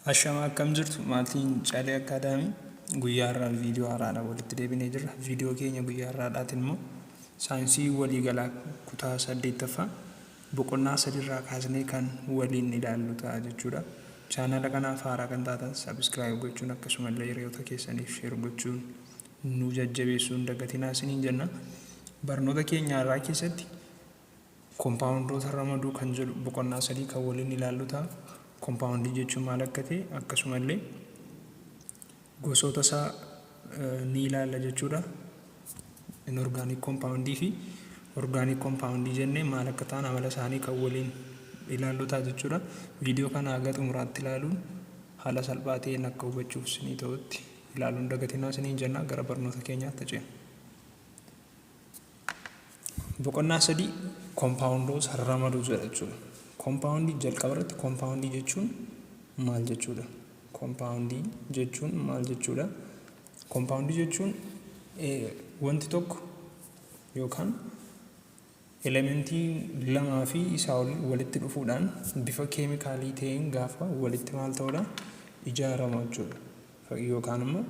Ashama, akkam jirtu maatiin Caalee Academy? Guyyaa har'aa viidiyoo haaraadhaan walitti deebinee jirra. Viidiyoo keenya guyyaa har'aadhaatiin immoo saayinsii waliigalaa kutaa saddeettaffaa boqonnaa sadiirraa kaasnee kan waliin ilaallu ta'a jechuudha. Chaanala kanaaf haaraa kan taatan subscribe gochuun, akkasumallee hiriyoota keessaniif share gochuun nu jajjabeessuu hin dagatinaa isiniin jenna. Barnoota keenya har'aa keessatti kompaawundoota ramaduu kan jedhu boqonnaa sadii kan waliin ilaallu ta'a. Kompaawundii jechuun maal akka ta'e, akkasumallee gosoota isaa ni ilaalla jechuudha. Inorganic kompaawundii fi organic kompaawundii jennee maal akka ta'an, amala isaanii kan waliin ilaallu ta'a jechuudha. Viidiyoo kana haga xumuraatti ilaaluun haala salphaa ta'een akka hubachuuf isinii ta'utti ilaaluun dagatinaa isiniin jenna. Gara barnoota keenyaatti ceena. Boqonnaa sadii, kompaawundoota ramaduu jedha jechuudha. Kompaawundii, jalqaba irratti kompaawundii jechuun maal jechuudha? Kompaawundii jechuun maal jechuudha? Kompaawundii jechuun wanti tokko yookaan elementii lamaa fi isaa ol walitti dhufuudhaan bifa keemikaalii ta'een gaafa walitti maal ta'udha, ijaaramu jechuudha. Yookaan immoo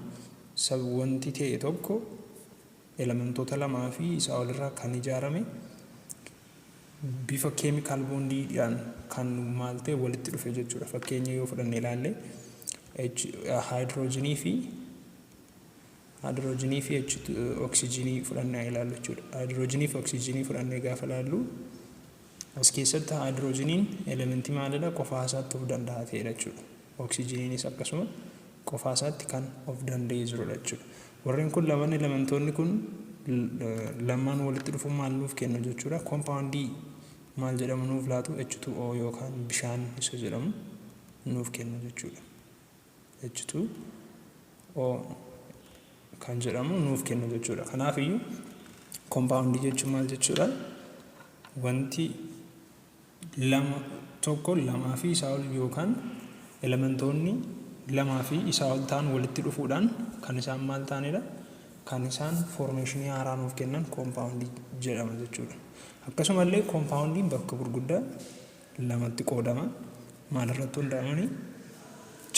wanti ta'e tokko elementoota lamaa fi isaa olirraa kan ijaarame bifa chemical bondiidhaan kan maal ta'e, walitti dhufe jechuudha. Fakkeenya yoo fudhanne ilaalle, haayidroojinii fi oksijiinii fudhannee ilaallu jechuudha. Haayidroojinii fi oksijiinii fudhannee gaafa ilaallu, as keessatti haayidroojiniin elementii maalidha? Qofaa isaatti of danda'a ta'edha jechuudha. Oksijiiniinis akkasuma qofaa isaatti kan of danda'ee jirudha jechuudha. Warreen kun lamaan, elementoonni kun lamaan walitti dhufuun maal nuuf kennu jechuudha? Kompaawundii maal jedhamu nuuf laatu? H2O yookaan bishaan isa jedhamu nuuf kennu jechuudha. H2O kan jedhamu nuuf kennu jechuudha. Kanaaf iyyuu kompaawundii jechuun maal jechuudha? Wanti lama tokko, lamaa fi isaa ol yookaan elementoonni lamaa fi isaa ol ta'an walitti dhufuudhaan kan isaan maal ta'anidha? Kan isaan formationii haaraa nuuf kennan koompaawundii jedhama jechuudha. Akkasumallee koompaawundiin bakka gurguddaa lamatti qoodama. Maal irratti hundaa'anii?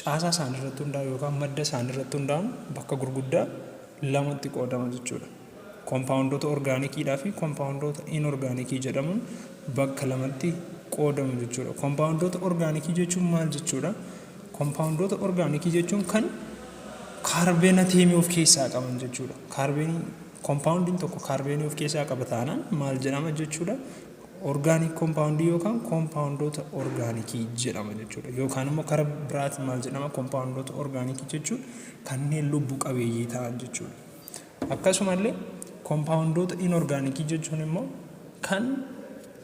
Caasaa isaanii irratti hundaa'u yookaan madda isaanii irratti hundaa'uun bakka gurguddaa lamatti qoodama jechuudha. Koompaawundoota orgaanikiidhaa fi koompaawundoota inorgaanikii jedhamuun bakka lamatti qoodamu jechuudha. Koompaawundoota orgaanikii jechuun maal jechuudha? Koompaawundoota orgaanikii jechuun kan kaarbeen ateemii of keessaa qaban jechuudha. Kaarbeenii, koompaawundiin tokko kaarbeenii of keessaa qaba taanaan maal jedhama jechuudha? Organic koompaawundii yookaan koompaawundoota orgaanikii jedhama jechuudha. Yookaan immoo karaa biraatiin maal jedhama? Koompaawundoota orgaanikii jechuun kanneen lubbu qabeeyyii ta'an jechuudha. Akkasumallee koompaawundoota inorgaanikii jechuun immoo kan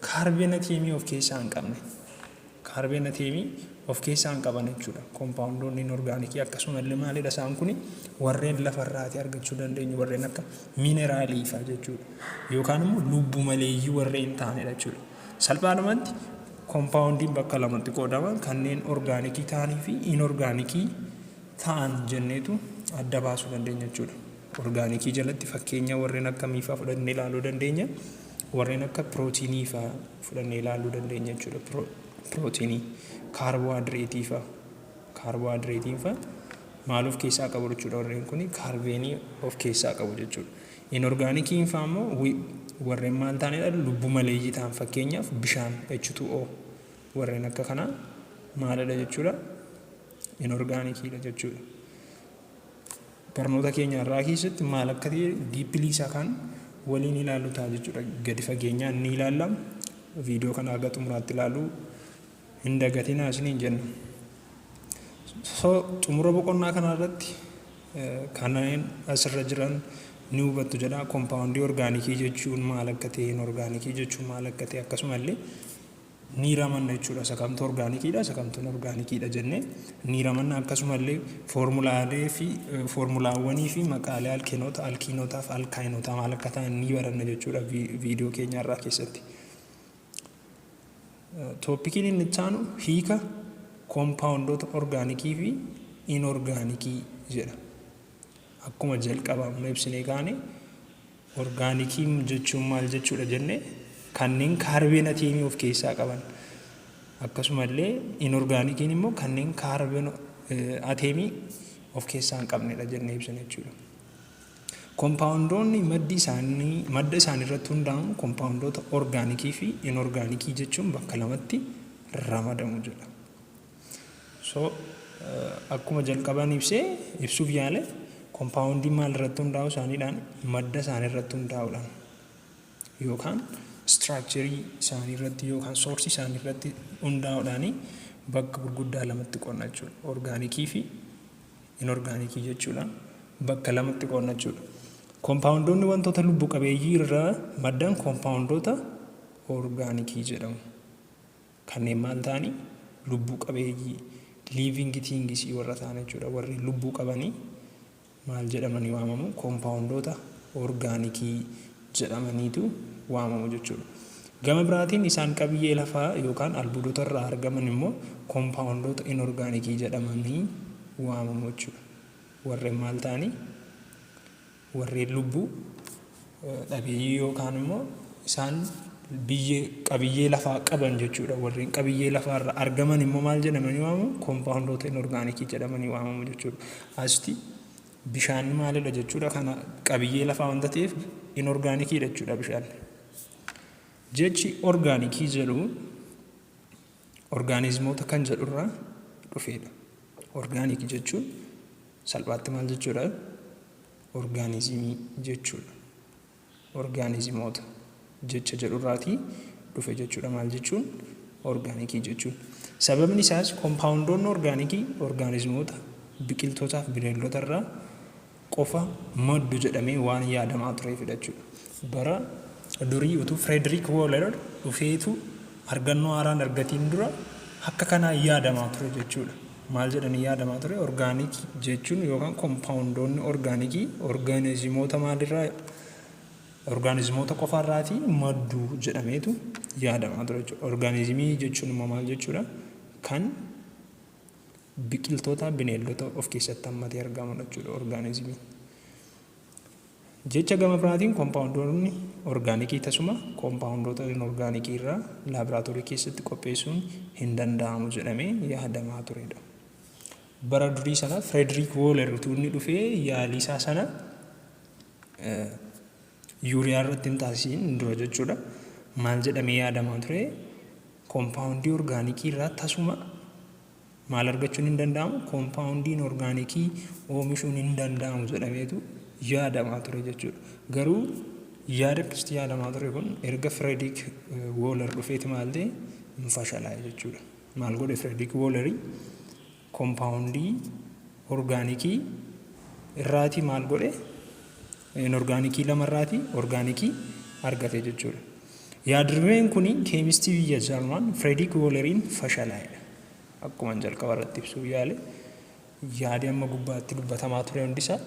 kaarbeen ateemii of keessaa hin qabne. Kaarbeen ateemii of keessaa hin qaban jechuudha. Koompaawundoonni inorgaanikii akkasumallee maalidha isaan kuni? Warreen lafarraatii argachuu dandeenyu, warreen akka miineraalii fa'a jechuudha. Yookaan immoo lubbu maleeyyii warreen ta'anidha jechuudha. Salphaadhumatti koompaawundiin bakka lamatti qoodama: kanneen orgaanikii ta'anii fi inorgaanikii ta'an jenneetu adda baasuu dandeenya jechuudha. Orgaanikii jalatti fakkeenya warreen akkamii fa'aa fudhannee ilaaluu dandeenya? Warreen akka pirootiinii fa'aa fudhannee ilaaluu dandeenya jechuudha. Pirootiinii, kaarboohayidireetii fa'a. Kaarboohayidireetiin fa'a maal of keessaa qabu jechuudha? Warreen kun kaarbeenii of keessaa qabu jechuudha. Inorgaanikiin fa'a immoo warreen maal ta'anidha? Lubbu maleeyyii ta'an, fakkeenyaaf bishaan, H2O, warreen akka kanaa maalidha jechuudha? Inorgaanikiidha jechuudha. Barnoota keenya irraa keessatti maal akka ta'e deeply isaa kan waliin ilaallu ta'a jechuudha. Gadi fageenyaan ni ilaalla. Viidiyoo kana haga xumuraatti ilaaluu hin dagatinaa isiniin jenna. So xumura boqonnaa kana irratti kanneen asirra jiran ni hubattu jedha. Kompaawundii orgaanikii jechuun maal akka ta'e, inorgaanikii jechuun maal akka ta'e, akkasumallee ni ramanna jechuudha. Isa kamtu orgaanikiidha, isa kamtu inorgaanikiidha jennee ni ramanna. Akkasumallee foormulaalee fi foormulaawwanii fi maqaalee alkeenoota, alkiinotaa fi alkaayinotaa maal akka ta'an ni baranna jechuudha viidiyoo keenya irraa keessatti. Topiciin inni itti aanu hiika koompaawundoota orgaanikii fi inorgaanikii jedha. Akkuma jalqaba amma ibsinee kaane, orgaanikii jechuun maal jechuudha jenne? Kanneen kaarbeen atiimii of keessaa qaban. Akkasumallee inorgaanikiin immoo kanneen kaarbeen Ateemii of keessaa hin qabnedha jennee ibsina jechuudha. Kompaawundoonni maddi isaanii madda isaanii irratti hundaa'uun kompaawundoota orgaanikii fi inorgaanikii jechuun bakka lamatti ramadamu jedha. So akkuma jalqaban ibsee ibsuuf yaale, kompaawundii maal irratti hundaa'u isaaniidhaan? Madda isaanii irratti hundaa'uudhaan yookaan structurii isaanii irratti yookaan sourceii isaanii irratti hundaa'uudhaan bakka gurguddaa lamatti qoodna jechuudha. Orgaanikii fi inorgaanikii jechuudha. Bakka lamatti qoodna jechuudha. Kompaawundoonni wantoota lubbu qabeeyyii irraa maddan kompaawundoota orgaanikii jedhamu. Kanneen maal ta'anii? Lubbuu qabeeyyii, living things warra ta'an jechuudha. Warri lubbuu qabanii maal jedhamanii waamamu? Kompaawundoota orgaanikii jedhamaniitu waamamu jechuudha. Gama biraatiin isaan qabiyyee lafaa yookaan albuudota irraa argaman immoo kompaawundoota inorgaanikii jedhamanii waamamu jechuudha. Warreen maal ta'anii? Warreen lubbuu dhabeeyyii yookaan immoo isaan biyyee, qabiyyee lafaa qaban jechuudha. Warreen qabiyyee lafaa irraa argaman immoo maal jedhamanii waamamu? Kompaawundoota inorgaanikii jedhamanii waamamu jechuudha. Asitti bishaan maalidha jechuudha? Kana qabiyyee lafaa wanta ta'eef inorgaanikiidha jechuudha bishaan. Jechi orgaanikii jedhu orgaanizimoota kan jedhurraa dhufeedha. Orgaanikii jechuun salphaatti maal jechuudha? Orgaanizimii jechuudha. Orgaanizimoota jecha jedhurraatii dhufe jechuudha. Maal jechuun? Orgaanikii jechuun. Sababni isaas kompaawundoonni orgaanikii orgaanizimoota biqiltootaa fi bineeldota irraa qofa maddu jedhamee waan yaadamaa tureefidha jechuudha. Bara durii utuu Frederick Wöhler dhufeetu argannoo haaraan argatiin dura akka kanaa yaadamaa ture jechuudha. Maal jedhanii yaadamaa ture? Orgaanikii jechuun yookaan kompaawundoonni orgaanikii orgaanizimoota maalirraa, orgaanizimoota qofarraatii maddu jedhameetu yaadamaa ture jechuudha. Orgaanizimii jechuun immoo maal jechuudha? Kan biqiltoota, bineeldota of keessatti hammatee argamudha jechuudha orgaanizimiin. Jecha gama biraatiin kompaawundoonni orgaanikii tasuma kompaawundoota inorgaanikii irraa laaboraatoorii keessatti qopheessuun hin danda'amu jedhamee yaadamaa turedha. Bara durii sana Frederick Wöhler utuu inni dhufee yaalii isaa sana yuuriyaa irratti hin taasisiin dura jechuudha. Maal jedhamee yaadamaa ture? Kompaawundii orgaanikii irraa tasuma maal argachuun hin danda'amu? Kompaawundii inorgaanikii oomishuun hin danda'amu jedhameetu yaadamaa ture jechuudha. Garuu yaada akkasitti yaadamaa ture kun erga Frederick Wöhler dhufeeti maal ta'e? Hin fashalaa'e jechuudha. Maal godhe Frederick Wöhler? Kompaawundii orgaanikii irraatii maal godhe? Inorgaanikii lamarraatii orgaanikii argate jechuudha. Yaadrimeen kun keemistii biyya Jarman Frederick Wöhleriin fashalaa'edha. Akkuma jalqaba irratti ibsuuf yaale, yaadi amma gubbaatti dubbatamaa ture hundisaa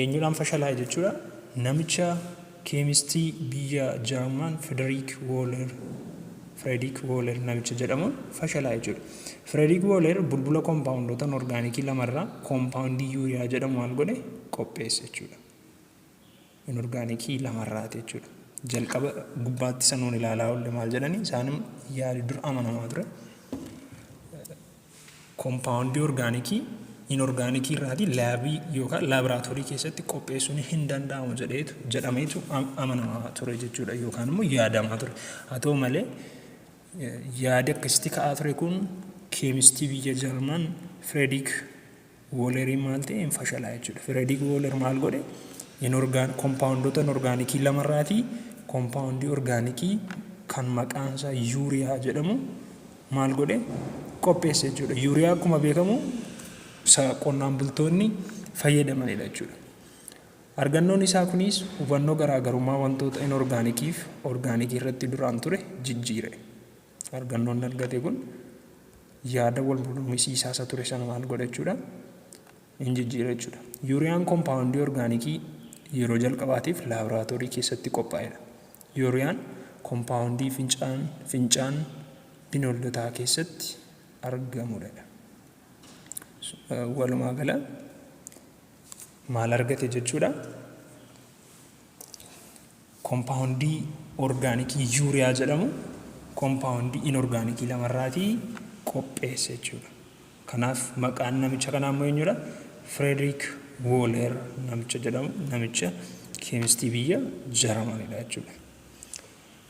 eenyudhaan fashalaa'e jechuudha? Namicha keemistii biyya Jarman Frederick Wöhler, Frederick Wöhler namicha jedhamuun fashalaa'e jechuudha. Frederick Wöhler bulbula kompaawundoota orgaanikii lamarraa kompaawundii yuuriyaa jedhamu maal godhe? Qopheesse jechuudha. Inorgaanikii lamarraati jechuudha. Jalqaba gubbaatti sanuun ilaalaa oolle maal jedhanii isaan yaadi dur amanamaa ture? Kompaawundii orgaanikii inorgaanikii irraatii laabii yookaan laaboraatoorii keessatti qopheessuun hin danda'amu jedheetu jedhameetu amanamaa ture jechuudha yookaan immoo yaadamaa ture. Haa ta'u malee, yaadi akkasitti ka'aa ture kun keemistii biyya Jarman Frederick Wöhleriin maal ta'e? Hin fashalaa jechuudha. Frederick Wöhler maal godhe? Kompaawundoota inorgaanikii lamarraatii kompaawundii orgaanikii kan maqaan isaa yuuriyaa jedhamu maal godhe? Qopheesse jechuudha. Yuuriyaa akkuma beekamu isa qonnaan bultoonni fayyadamanidha jechuudha. Argannoon isaa kunis hubannoo garaagarummaa wantoota inorgaanikii fi orgaanikii irratti duraan ture jijjiire. Argannoon argate kun yaada wal mormisiisaa isa ture sana maal godhe jechuudha? Hin jijjiire jechuudha. Yuuriyaan kompaawundii orgaanikii yeroo jalqabaatiif laaboraatoorii keessatti qophaa'edha. Yuuriyaan kompaawundii fincaan bineeldotaa keessatti argamudha. Walumaa gala maal argate jechuudha? Kompaawundii orgaanikii yuuriyaa jedhamu kompaawundii inorgaanikii lamarraatii qopheesse jechuudha. Kanaaf maqaan namicha kanaa immoo eenyudha? Frederick Wöhler namicha jedhamu, namicha keemistii biyya Jarmanidha jechuudha.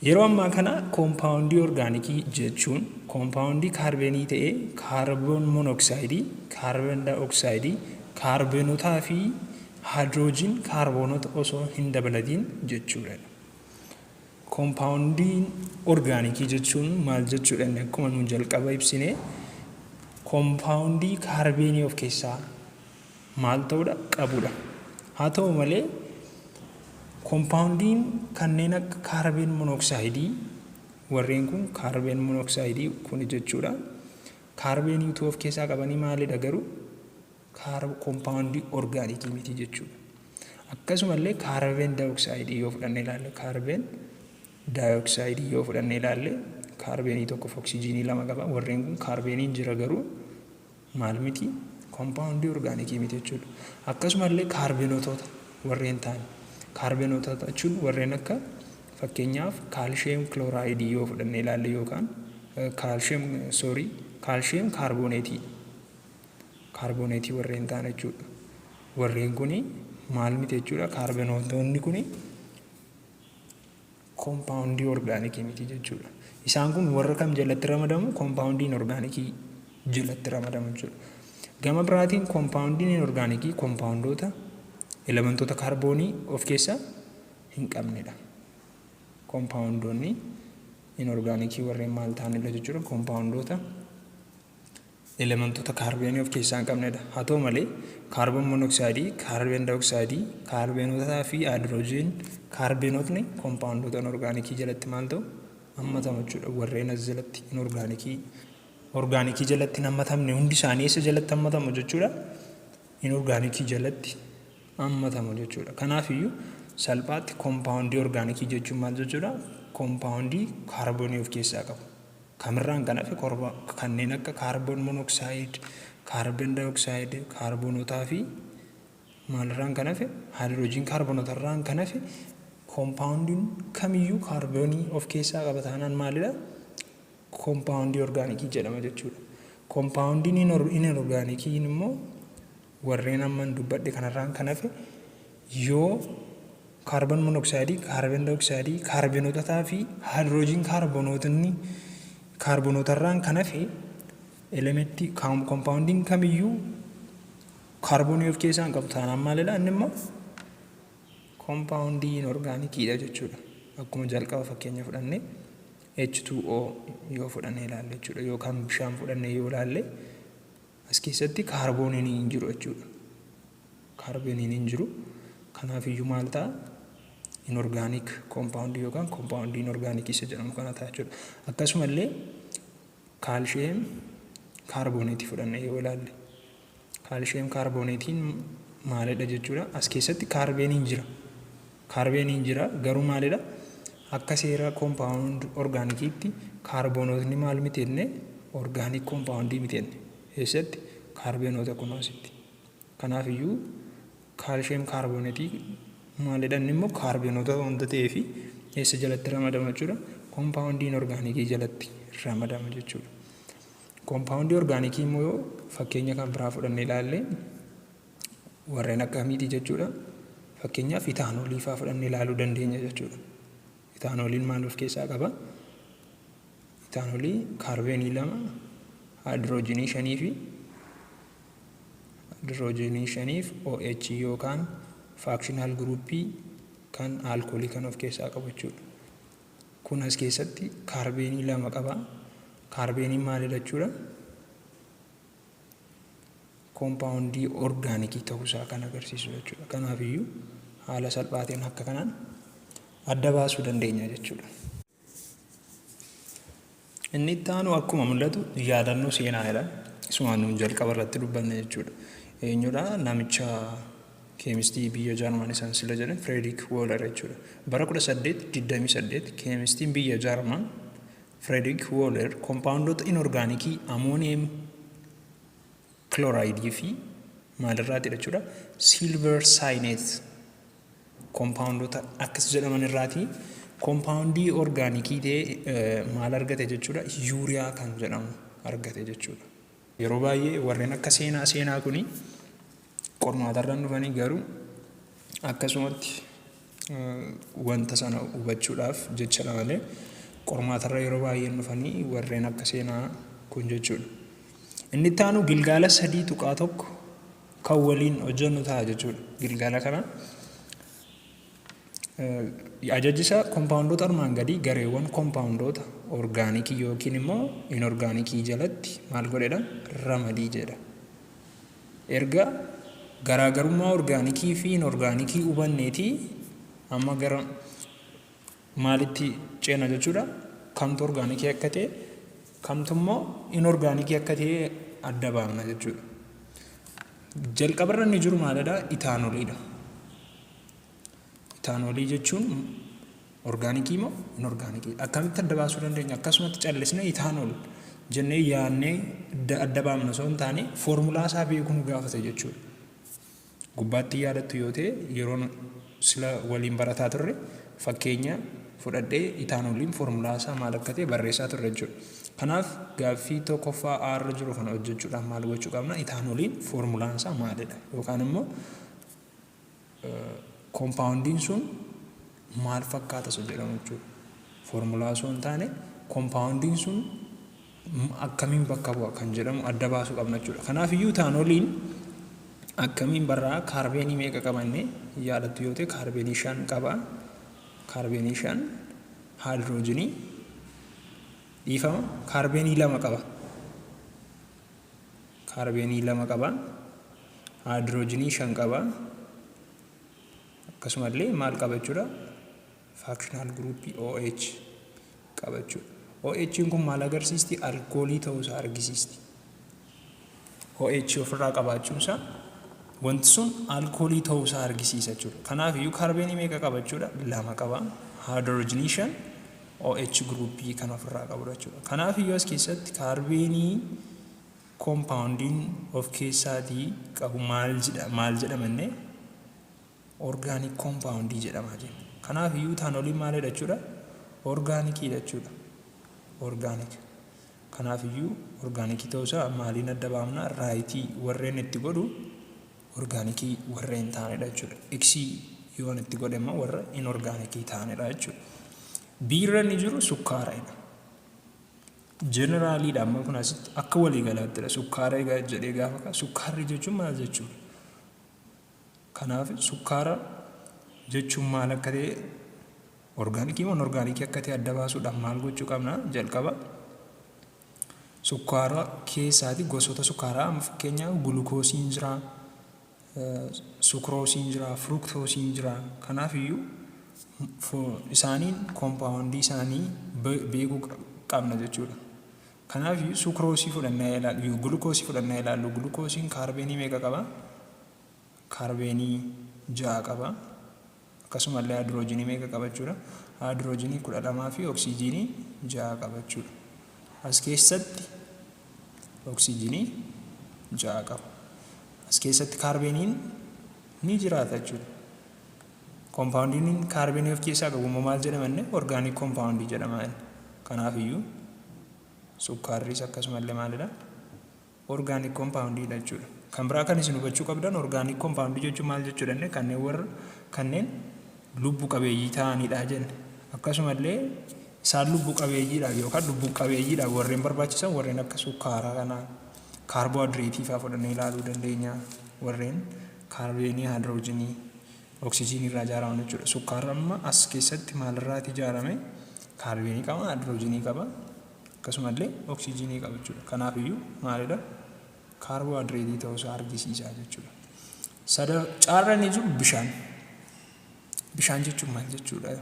Yeroo ammaa kana koompaawundii orgaanikii jechuun koompaawundii kaarbeenii ta'ee kaarboon monoksaayidii, kaarboon daayooksaayidii, kaarbeenotaa fi haayidroojiin kaarboonota osoo hin dabalatiin jechuudha. Koompaawundiin orgaanikii jechuun maal jechuudha? Inni akkuma nuun jalqaba ibsine koompaawundii kaarbeenii of keessaa maal ta'uudha qabudha. Haa ta'u malee, koompaawundiin kanneen akka kaarbeen monoksaayidii, warreen kun kaarbeen monoksaayidii kun jechuudha. Kaarbeenii utuu of keessaa qabanii maalidha garuu? Koompaawundii orgaanikii miti jechuudha. Akkasumallee kaarbeen daayooksaayidii yoo fudhannee ilaalle, kaarbeen daayooksaayidii yoo fudhannee ilaalle, kaarbeenii tokkoof oksijiinii lama qaba. Warreen kun kaarbeeniin jira garuu maal miti? Koompaawundii orgaanikii miti jechuudha. Akkasumallee kaarbeenotota warreen ta'an, kaarbeenotota jechuun warreen akka fakkeenyaaf kaalshiyeem kilooraayidii yoo fudhannee ilaalle yookaan kaalshiyeem, sorry, kaalshiyeem kaarbooneetii warreen ta'an jechuudha. Warreen kuni maal miti jechuudha? Kaarbeenotonni kuni koompaawundii orgaanikii miti jechuudha. Isaan kun warra kam jalatti ramadamu? Koompaawundii inorgaanikii jalatti ramadamu jechuudha. Gama biraatiin koompaawundiin inorgaanikii koompaawundoota elementoota kaarboonii of keessaa hin qabnedha. Koompaawundoonni inorgaanikii warreen maal ta'anidha jechuudha? Koompaawundoota elementoota kaarbeenii of keessaa hin qabnedha. Haa ta'u malee, kaarboon monoksaayidii, kaarbeen daayooksaayidii, kaarbeenotaa fi haayidroojiin kaarbeenotni koompaawundoota inorgaanikii jalatti maal ta'u? Hammatamu jechuudha. Warreen as jalatti inorgaanikii orgaanikii jalatti hin hammatamne hundi isaanii eessa jalatti hammatamu jechuudha? Inorgaanikii jalatti hammatamu jechuudha. Kanaaf iyyuu salphaatti koompaawundii orgaanikii jechuun maal jechuudha? Koompaawundii kaarboonii of keessaa qabu. Kamirraan kan hafe kanneen akka kaarboon monoksaayid, kaarboon daayooksaayid, kaarboonotaa fi maalirraan kan hafe, haayidroojiin kaarboonotarraan kan hafe koompaawundiin kamiyyuu kaarboonii of keessaa qaba taanaan maalidha? Koompaawundii orgaanikii jedhama jechuudha. Koompaawundiin inorgaanikiin immoo warreen amman dubbadhe kanarraan kan hafe yoo kaarboon monoksaayidii, kaarboon daayooksaayidii, kaarboonotaa fi haayidroojiin kaarboonotarraan kan hafe elementii koompaawundiin kamiyyuu kaarboonii of keessaa hin qabu taanaan maalidha? Inni immoo koompaawundii inorgaanikiidha jechuudha. Akkuma jalqaba fakkeenya fudhannee H2O yoo fudhannee ilaalle jechuudha, yookaan bishaan fudhannee yoo ilaalle, as keessatti kaarbooniin hin jiru jechuudha. Kaarbooniin hin jiru. Kanaaf iyyuu maal ta'a? Inorganic koompaawundii yookaan koompaawundii inorgaanikii isa jedhamu kana ta'a jechuudha. Akkasumallee kaalshiyeem kaarbooneetii fudhannee yoo ilaalle, kaalshiyeem kaarbooneetiin maalidha jechuudha? As keessatti kaarbeeniin jira. Kaarbeeniin jira garuu maalidha? Akka seera koompaawund orgaanikiitti kaarboonotni maal miti jenne? Organic koompaawundii miti jenne. Eessatti? Kaarbeenoota kun asitti. Kanaaf iyyuu kaalshiyeem kaarbooneetii maalidha? Inni immoo kaarbeenoota wanta ta'eef eessa jalatti ramadama jechuudha? Koompaawundii inorgaanikii jalatti ramadama jechuudha. Koompaawundii orgaanikii immoo yoo fakkeenya kan biraa fudhannee ilaalle warreen akkamiiti jechuudha? Fakkeenyaaf itaanoolii fa'aa fudhannee ilaaluu dandeenya jechuudha. Itaanooliin maal of keessaa qaba? Itaanoolii kaarbeenii lama, haayidroojinii shanii fi haayidroojinii shaniif OH yookaan functional groupii kan alkoolii kan of keessaa qabu jechuudha. Kun as keessatti kaarbeenii lama qaba. Kaarbeeniin maalidha jechuudha? Koompaawundii orgaanikii ta'uusaa kan agarsiisu jechuudha. Kanaaf iyyuu haala salphaatiin akka kanaan adda baasuu dandeenya jechuudha. Inni itti aanu akkuma mul'atu yaadannoo seenaadha. Isuma nuun jalqaba irratti dubbanne jechuudha. Eenyudha? Namicha keemistii biyya Jaarman isaan sila jedhan Frederick Wöhler jechuudha. Bara 1828 keemistiin biyya Jaarman Frederick Wöhler koompaawundoota inorgaanikii amooniyeem kilooraayidii fi maalirraati jechuudha? Silver cyanate koompaawundoota akkas jedhaman irraati koompaawundii orgaanikii ta'e maal argate jechuudha? Yuuriyaa kan jedhamu argate jechuudha. Yeroo baay'ee warreen akka seenaa seenaa kuni qormaatarraan dhufanii, garuu akkasumatti wanta sana hubachuudhaaf jecha malee qormaatarra yeroo baay'een dhufanii warreen akka seenaa kun jechuudha. Inni itti aanu gilgaala 3.1 kan waliin hojjennu ta'a jechuudha. Gilgaala kana ajajji isaa kompaawundoota armaan gadii gareewwan kompaawundoota orgaanikii yookiin immoo inorgaanikii jalatti maal godhedha? Ramadii jedha. Erga garaagarummaa orgaanikii fi inorgaanikii hubanneetii amma gara maalitti ceena jechuudha? Kamtu orgaanikii akka ta'e, kamtu immoo inorgaanikii akka ta'e adda baafna jechuudha. Jalqabarra inni jiru maalidha? Itaanoliidha. Itaanolii jechuun orgaanikii moo inorgaanikii? Akkamitti adda baasuu dandeenya? Akkasumatti callisnee itaanol jennee yaadnee adda baafna osoo hin taane, foormulaa isaa beekuu nu gaafata jechuudha. Gubbaatti yaadattu yoo ta'e, yeroo sila waliin barataa turre fakkeenya fudhadhee itaanoliin foormulaa isaa maal akka ta'e barreessaa turre jechuudha. Kanaaf gaaffii tokkoffaa aarra jiru kana hojjechuudhaaf maal gochuu qabna? Itaanoliin foormulaan isaa maalidha? Yookaan immoo koompaawundiin sun maal fakkaata isa jedhamu jechuudha. Foormulaa osoo hin taane koompaawundiin sun akkamiin bakka bu'a kan jedhamu adda baasuu qabna jechuudha. Kanaaf iyyuu itaanoliin akkamiin barraa? Kaarbeenii meeqa qabanne yaadattu yoo ta'e, kaarbeenii 5 qaba. Kaarbeenii 5, haayidroojinii, dhiifama, kaarbeenii 2 qaba. Kaarbeenii 2 qaba. Haayidroojinii 5 qaba. Akkasumallee maal qaba jechuudha? Functional groupii OH qaba jechuudha. OH kun maal agarsiisti? Alkoolii ta'uusaa argisiisti. OH ofirraa qabaachuun isaa wanti sun alkoolii ta'uusaa argisiisa jechuudha. Kanaaf iyyuu kaarbeenii meeqa qaba jechuudha? 2 qaba. Haayidroojinii 5, OH groupii kan ofirraa qabudha jechuudha. Kanaaf iyyuu as keessatti kaarbeenii koompaawundiin of keessaatii qabu maal jedha, maal jedhamanne? Organic koompaawundii jedhama jenna. Kanaaf iyyuu itaanoliin maalidha jechuudha? Orgaanikiidha jechuudha. Organic. Kanaaf iyyuu orgaanikii ta'uusaa maaliin adda baafna? Rightii warreen itti godhu orgaanikii warreen ta'anidha jechuudha. Xii yoon itti godhe immoo warra inorgaanikii ta'anidha jechuudha. Biirra inni jiru sukkaaradha. Generaliidha amma kun, asitti akka waliigalaattidha. Sukkaara egaa jedhee gaafa sukkaarri jechuun maal jechuudha? Kanaaf sukkaara jechuun maal akka ta'e, orgaanikii moo inorgaanikii akka ta'e adda baasuudhaaf maal gochuu qabna? Jalqaba sukkaara keessaati gosoota sukkaaraa amma fakkeenyaaf gulukoosiin jira, sukroosiin jira, fruktoosiin jira. Kanaaf iyyuu isaaniin koompaawundii isaanii beekuu qabna jechuudha. Kanaaf iyyuu sukroosii fudhannee ilaallu, gulukoosii fudhannee ilaallu. Gulukoosiin kaarbeenii meeqa qaba? Kaarbeenii 6 qaba. Akkasumallee haayidroojinii meeqa qaba jechuudha? Haayidroojinii 12 fi oksijiinii 6 qaba jechuudha. As keessatti oksijiinii 6 qaba. As keessatti kaarbeeniin ni jiraata jechuudha. Koompaawundiin kaarbeenii of keessaa qabu immoo maal jedhama inni? Organic koompaawundii jedhama inni. Kanaaf iyyuu sukkaarris akkasumallee maalidha? Organic koompaawundiidha jechuudha. Kan biraa kan isin hubachuu qabdan, organic koompaawundii jechuun maal jechuudha inni? Kanneen warra kanneen lubbu qabeeyyii ta'anidha jenne. Akkasumallee isaan lubbu qabeeyyiidhaaf yookaan lubbu qabeeyyiidhaaf warreen barbaachisan, warreen akka sukkaaraa kanaa, kaarboohayidireetii fa'aa fudhannee ilaaluu dandeenya. Warreen kaarbeenii, haayidroojinii, oksijiinii irraa ijaaraman jechuudha. Sukkaarri amma as keessatti maalirraati ijaarame? Kaarbeenii qaba, haayidroojinii qaba, akkasumallee oksijiinii qaba jechuudha. Kanaaf iyyuu maalidha? Kaarboohayidireetii ta'uusaa argisiisa jechuudha. Sada caarra inni jiru bishaan. Bishaan jechuun maal jechuudha?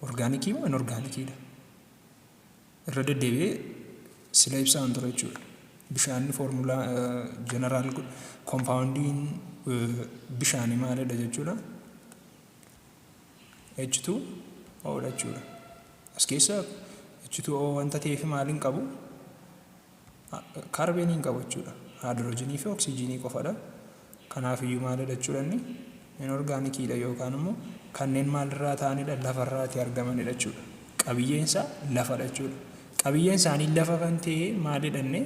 Orgaanikii moo inorgaanikiidha? Irra deddeebi'ee sila ibsaan ture jechuudha. Bishaanni foormulaa general koompaawundiin bishaanii maalidha jechuudha? H2O dha jechuudha. As keessa H2O wanta ta'eef maal hin qabu? Kaarbeenii hin qabu jechuudha. Haayidroojinii fi oksijiinii qofadha. Kanaaf iyyuu maalidha jechuudha inni? Inorgaanikiidha yookaan immoo kanneen maalirraa ta'anidha? Lafarraati argamanidha jechuudha. Qabiyyeen isaa lafadha jechuudha. Qabiyyeen isaanii lafa kan ta'e maalidha inni?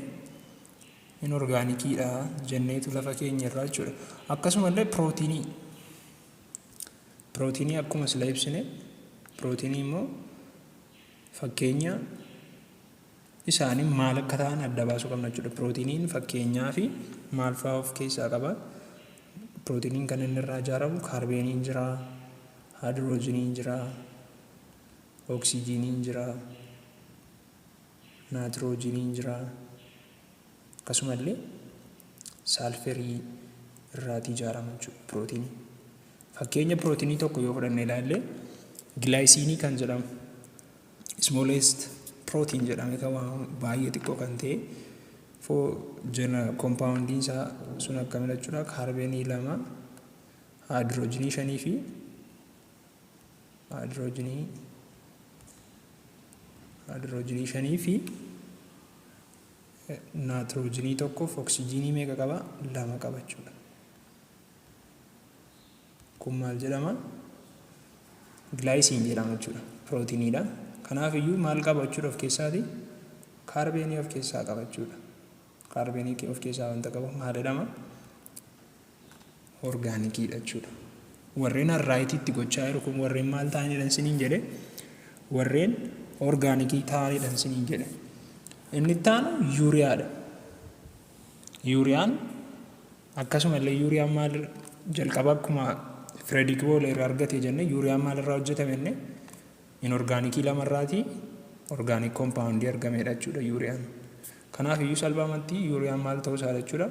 Inorgaanikiidha jenneetu lafa keenya irraa jechuudha. Akkasumallee pirootiinii. Pirootiinii akkuma sila ibsine, pirootiinii immoo fakkeenya isaanii maal akka ta'an adda baasuu qabna jechuudha. Pirootiiniin fakkeenyaa fi maal fa'aa of keessaa qaba? Pirootiiniin kan inni irraa ijaaramu kaarbeeniin jira, haayidroojiniin jira, oksijiiniin jira, naayitiroojiiniin jira, akkasumallee saalferii irraatii ijaarama jechuudha pirootiinii. Fakkeenya pirootiinii tokko yoo fudhanne ilaalle, gilaayisiinii kan jedhamu, smallest protein jedhame kan waamamu, baay'ee xiqqoo kan ta'e foo jena, kompaawundiin isaa sun akkamidha jechuudha? Kaarbeenii lama, haayidroojinii shanii fi haayidroojinii shanii fi naayitiroojiinii tokkoof oksijiinii meeqa qaba? Lama qaba jechuudha. Kun maal jedhama? Gilaayisiin jedhama jechuudha. Pirootiiniidha. Kanaaf iyyuu maal qaba jechuudha of keessaati? Kaarbeenii of keessaa qaba jechuudha. Kaarbeenii of keessaa wanta qabu maal jedhama? Orgaanikiidha jechuudha. Warreen harraayitiitti gochaa jiru kun warreen maal ta'anidha isiniin jedhe? Warreen orgaanikii ta'anidha isiniin jedhe. Inni itti aanu yuuriyaadha. Yuuriyaan akkasumallee, yuuriyaan maal jalqaba akkuma Frederick Wöhler irraa argate jenne, yuuriyaan maal irraa hojjetame jenne? Inorgaanikii lamarraatii organic kompaawundii argamedha jechuudha yuuriyaan. Kanaaf iyyuu salphaamatti yuuriyaan maal ta'uu isaa jechuudha?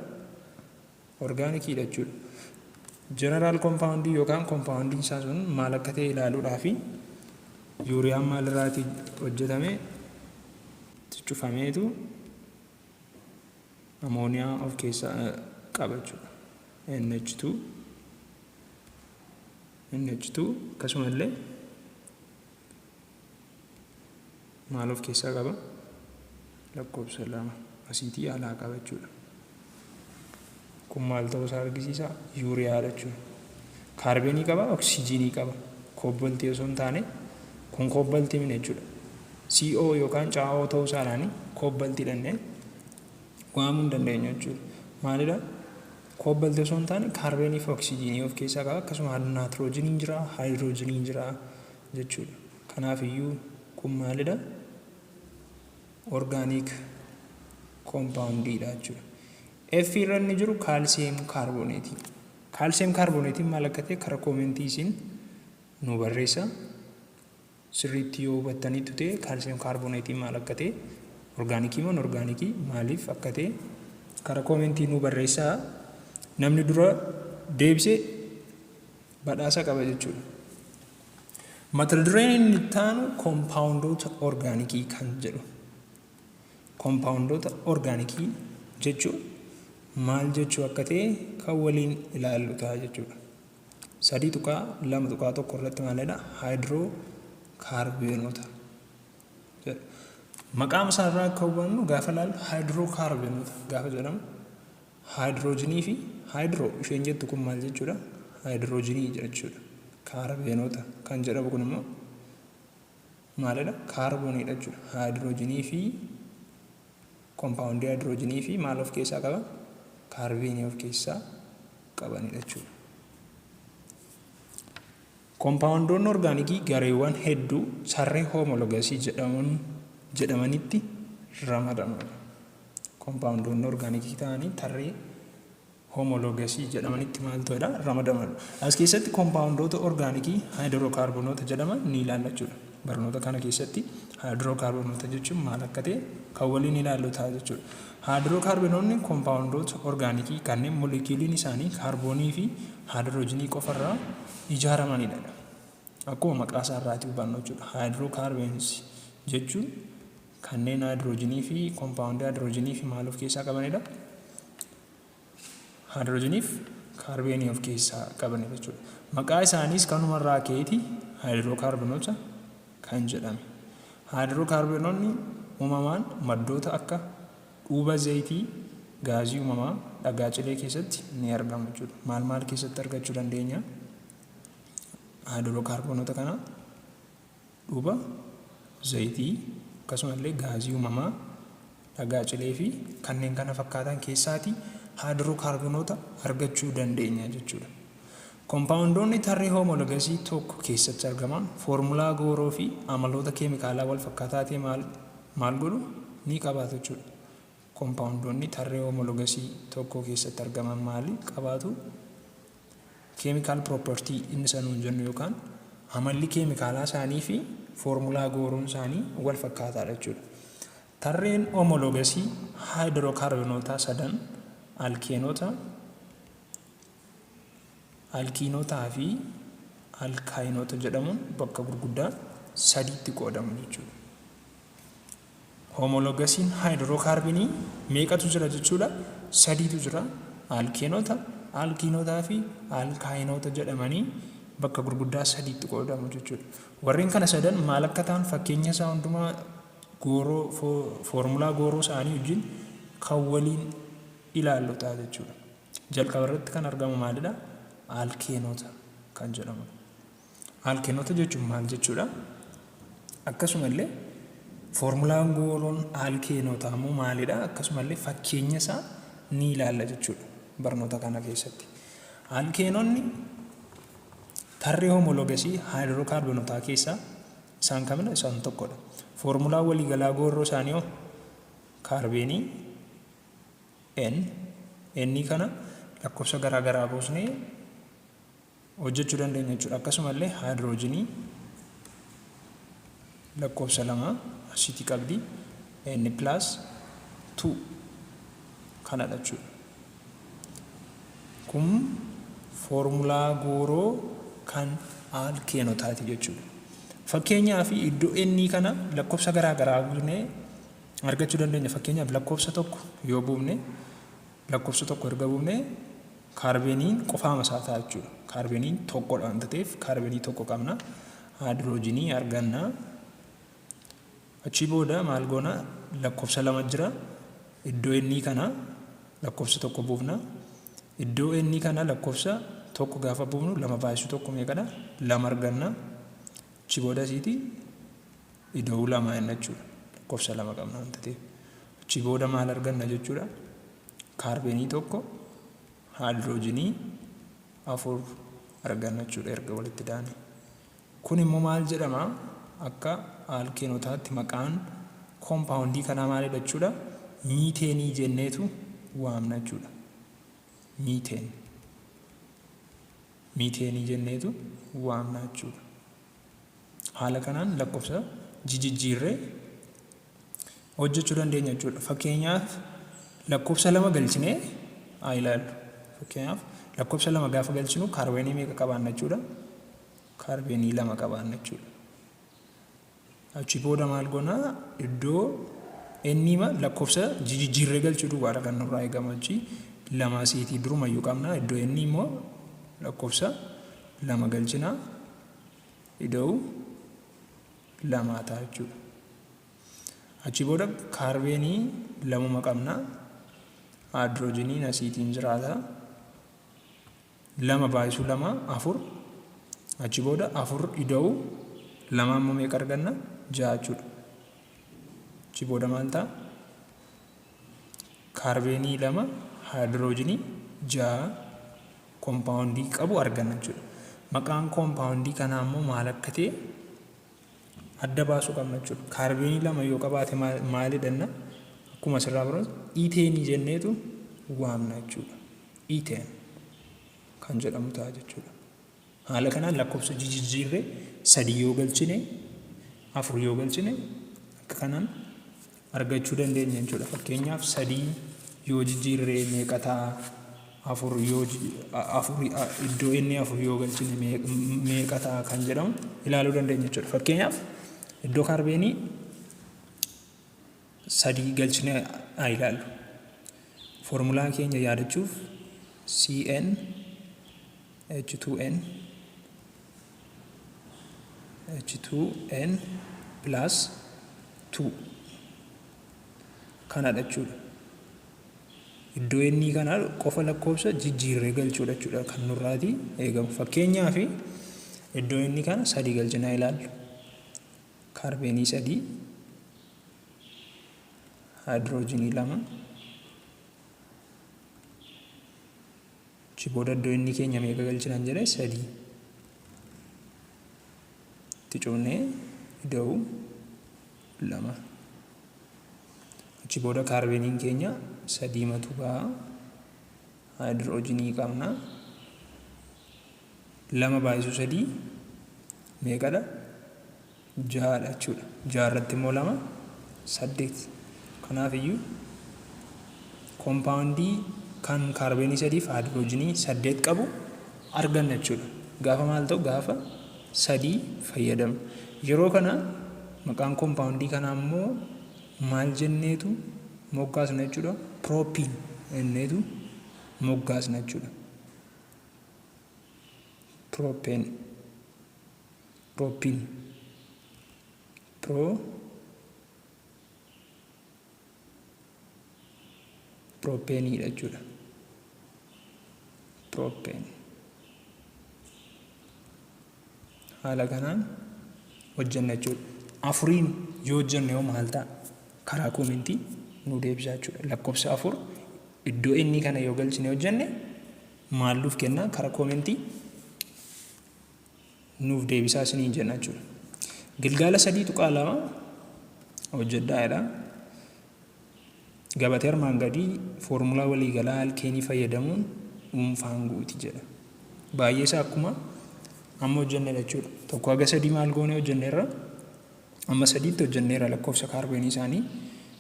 Orgaanikiidha jechuudha. General kompaawundii yookaan kompaawundiin isaa sun maal akka ta'e ilaaluudhaa fi yuuriyaan maal irraatii hojjetame? Cufameetu amooniyaa of keessaa qaba jechuudha. NH2 NH2 akkasumallee maal of keessaa qaba? Lakkoofsa lama asiitii alaa qaba jechuudha. Kun maal ta'uu isaa argisiisa? Yuuriyaadha jechuudha. Kaarbeenii qaba, oksijiinii qaba. Koobbaltii osoo hin taane, kun koobbaltii miti jechuudha. CO yookaan CO ta'uu isaadhaan koobbaltii dhannee waamuu hin dandeenyu jechuudha. Maalidha? Koobbaltii osoo hin taane kaarbeenii fi oksijiinii of keessaa qaba. Akkasuma naayitiroojiiniin jira, haayidiroojiiniin jira jechuudha. Kanaaf iyyuu kun maalidha? Organic koompaawundiidha jechuudha. F irra inni jiru kaalsiyeem kaarbooneetii. Kaalsiyeem kaarbooneetiin maal akka ta'e karaa koomentii isin nu barreessa. Sirriitti yoo hubattaniitu ta'e, kaalsiyeem kaarbooneetiin maal akka ta'e, orgaanikii moo inorgaanikii, maaliif akka ta'e karaa koomentii nu barreessaa. Namni dura deebisee badhaasa qaba jechuudha. Mata dureen inni itti aanu koompaawundoota orgaanikii kan jedhu. Koompaawundoota orgaanikii jechuun maal jechuu akka ta'e kan waliin ilaallu ta'a jechuudha. 3.2.1 irratti maalidha? Haayidroo kaarbeenota jedha. Maqaan isaarraa akka hubannu gaafa ilaallu, haayidroo kaarbeenota gaafa jedhamu haayidiroojinii fi haayidroo isheen jettu kun maal jechuudha? Haayidiroojinii jechuudha. Kaarbeenota kan jedhamu kun immoo maalidha? Kaarbooniidha jechuudha. Haayidiroojinii fi kompaawundii haayidiroojinii fi maal of keessaa qaba? Kaarbeenii of keessaa qabanidha jechuudha. Kompaawundoonni orgaanikii gareewwan hedduu tarree hoomologasii jedhamuun jedhamanitti ramadamu. Kompaawundoonni orgaanikii ta'anii tarree hoomologasii jedhamanitti maal ta'edha? Ramadamu. As keessatti kompaawundoota orgaanikii haayidrookaarbonoota jedhaman ni ilaalla jechuudha. Barnoota kana keessatti haayidrookaarbonoota jechuun maal akka ta'e kan waliin ilaallu ta'a jechuudha. Haayidrookaarbonoonni kompaawundoota orgaanikii kanneen molekiyuuliin isaanii kaarboonii fi haayidroojinii qofarraa ijaaramanidha. Akkuma maqaa isaa irraatii hubannu jechuudha. Hydrocarbons jechuun kanneen haayidroojinii fi kompaawundii haayidroojinii fi maal of keessaa qabanidha? Haayidroojinii fi kaarbeenii of keessaa qabanidha jechuudha. Maqaa isaaniis kanumarraa ka'eeti haayidrookaarbonoota kan jedhame. Haayidrookaarbonoonni uumamaan maddoota akka dhuuba zayitii, gaazii uumamaa, dhagaa cilee keessatti ni argamu jechuudha. Maal maal keessatti argachuu dandeenya? Haayidrookaarbonoota kana dhuuba zayitii, akkasumallee gaazii uumamaa, Dhagaa cilee fi kanneen kana fakkaatan keessaatii haayidrookaarbonoota argachuu dandeenya jechuudha. Kompaawundoonni tarree hoomologasii tokko keessatti argaman foormulaa gooroo fi amaloota keemikaalaa wal fakkaataa ta'e maal maal godhu ni qabaatu jechuudha. Kompaawundoonni tarree hoomologasii tokko keessatti argaman maali qabaatu? Chemical property inni isa nuun jennu yookaan amalli keemikaalaa isaanii fi foormulaa gooroon isaanii wal fakkaataadha jechuudha. Tarreen homologasii haayidrookaarbonootaa sadan alkeenota, alkiinotaa fi alkaayinoota jedhamuun bakka gurguddaa sadiitti qoodamu jechuudha. Homologasiin haayidrookaarbinii meeqatu jira jechuudha? Sadiitu jira. Alkeenota, alkiinotaa fi alkaayinoota jedhamanii bakka gurguddaa sadiitti qoodamu jechuudha. Warreen kana sadan maal akka ta'an fakkeenya isaa hundumaa gooroo foormulaa gooroo isaanii wajjin kan waliin ilaallu ta'a jechuudha. Jalqaba irratti kan argamu maalidha? Alkeenota kan jedhamudha. Alkeenota jechuun maal jechuudha? Akkasumallee foormulaan gooroon alkeenotaa immoo maalidha? Akkasumallee fakkeenya isaa ni ilaalla jechuudha barnoota kana keessatti. Alkeenonni tarree homologasii haayidrookaarbonotaa keessaa isaan kamidha? Isaan tokkodha. Foormulaa waliigalaa gooroo isaanii hoo kaarbeenii N N kana lakkoofsa garaa garaa buusnee hojjechuu dandeenya jechuudha. Akkasumallee haayidroojinii lakkoofsa 2 asitti qabdi, N plus 2 kanadha jechuudha. Kun foormulaa gooroo kan alkeenotaati jechuudha. Fakkeenyaaf iddoo N kana lakkoofsa garaa garaa buusnee argachuu dandeenya. Fakkeenyaaf lakkoofsa 1 yoo buufne, lakkoofsa 1 erga buufne kaarbeeniin qofaama isaa ta'a jechuudha. Kaarbeeniin tokkodha waanta ta'eef kaarbeenii tokko qabna. Haayidroojinii arganna. Achii booda maal goona? Lakkoofsa 2 jira. Iddoo inni kana lakkoofsa 1 buufna. Iddoo inni kana lakkoofsa 1 gaafa buufnu 2 baay'isuu 1 meeqadha? 2 arganna. Achii booda asiiti ida'uu 2 jenna jechuudha. Lakkoofsa 2 qabna waanta ta'eef. Achii booda maal arganna jechuudha? Kaarbeenii 1, haayidroojinii 4 arganna jechuudha erga walitti daane. Kun immoo maal jedhama? Akka alkeenotaatti maqaan koompaawundii kanaa maalidha jechuudha? Miiteenii jenneetu waamna jechuudha. Miiteen. Miiteenii jenneetu waamna jechuudha. Haala kanaan lakkoofsa jijijjiirree hojjechuu dandeenya jechuudha. Fakkeenyaaf lakkoofsa 2 galchinee haa ilaallu. Fakkeenyaaf lakkoofsa 2 gaafa galchinu kaarbeenii meeqa qabaanna jechuudha? Kaarbeenii 2 qabaanna jechuudha. Achi booda maal goona? Iddoo inni lakkoofsa jijijjiirree galchuu duwwaadha kan nurraa eegamu. Achi 2 asiitii durumayyuu qabna. Iddoo inni immoo lakkoofsa 2 galchina. Ida'uu 2 ta'a jechuudha. Achi booda kaarbeenii lamuma qabna. Haayidroojiniin asiitiin jiraata. 2 baay'isuu 2 4. Achi booda 4 ida'uu 2 immoo meeqa arganna? 6 jechuudha. Achi booda maal ta'a? Kaarbeenii 2, haayidroojinii 6 kompaawundii qabu arganna jechuudha. Maqaan kompaawundii kanaa immoo maal akka ta'e adda baasuu qabna jechuudha. Kaarbeenii 2 yoo qabaate maalidha jenna? Akkuma asirraa barannu iteenii jenneetu waamna jechuudha. Iteen kan jedhamu ta'a jechuudha. Haala kanaan lakkoofsa jijjiirree 3 yoo galchine, 4 yoo galchine akka kanaan argachuu dandeenya jechuudha. Fakkeenyaaf 3 yoo jijjiirree meeqa ta'a? 4 yoo 4, iddoo inni 4 yoo galchine meeqa ta'a kan jedhamu ilaaluu dandeenya jechuudha. Fakkeenyaaf iddoo kaarbeenii 3 galchine haa ilaallu. Foormulaa keenya yaadachuuf CN H2N H2N plus 2 kanadha jechuudha. Iddoo inni kana qofa lakkoofsa jijjiirree galchuudha jechuudha kan nurraatii eegamu. Fakkeenyaaf iddoo inni kana 3 galchinaa ilaallu. Kaarbeenii 3, Haayidroojinii lama. Achi booda iddoo inni keenya meeqa galchinan jedhe? Sadii. Itti cufnee ida'uu lama. Achi booda kaarbeeniin keenya sadii matu ba'a. Haayidroojinii qabna. Lama baay'isuu sadii meeqadha? Ja'adha jechuudha. Ja'a irratti immoo lama saddeet. Kanaaf iyyuu kompaawundii kan kaarbeenii sadii fi haayidroojinii saddeet qabu arganna jechuudha. Gaafa maal ta'u? Gaafa sadii fayyadamnu. Yeroo kana maqaan kompaawundii kanaa immoo maal jenneetu moggaasna jechuudha? Piroopiin jenneetu moggaasna jechuudha. Propane, propene, pro propeniidha jechuudha. Propane. Haala kanaan hojjenna jechuudha. Afuriin yoo hojjenne hoo maal ta'a? Karaa koomentii nu deebisaa jechuudha. Lakkoofsa afur iddoo inni kana yoo galchine hojjenne maal nuuf kenna? Karaa koomentii nuuf deebisaa isiniin jenna jechuudha. Gilgaala 3.2 hojjedhaa jedha. Gabatee armaan gadii foormulaa waliigalaa alkeenii fayyadamuun dhuunfaan guuti jedha. Baay'ee isaa akkuma amma hojjennedha jechuudha. Tokko haga sadii maal goonee hojjenneerra? Amma sadiitti hojjenneerra, lakkoofsa kaarbeenii isaanii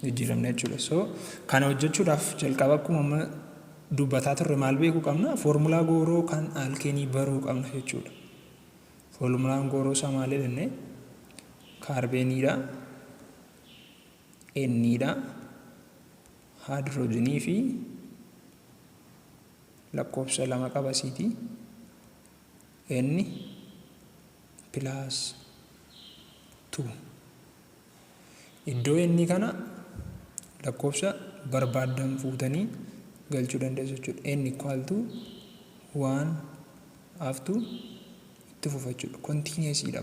jijjiiramne jechuudha. So kana hojjechuudhaaf jalqaba akkuma amma dubbataa turre maal beekuu qabna? Foormulaa gooroo kan alkeenii baruu qabna jechuudha. Foormulaan gooroo isaa maal jenne? Kaarbeeniidha, Nidha, haayidroojinii fi lakkoofsa lama qabasiiti. N plus 2. Iddoo inni kana lakkoofsa barbaaddan fuutanii galchuu dandeessu jechuudha. N equal to 1 up to itti fufa jechuudha. Continuous dha.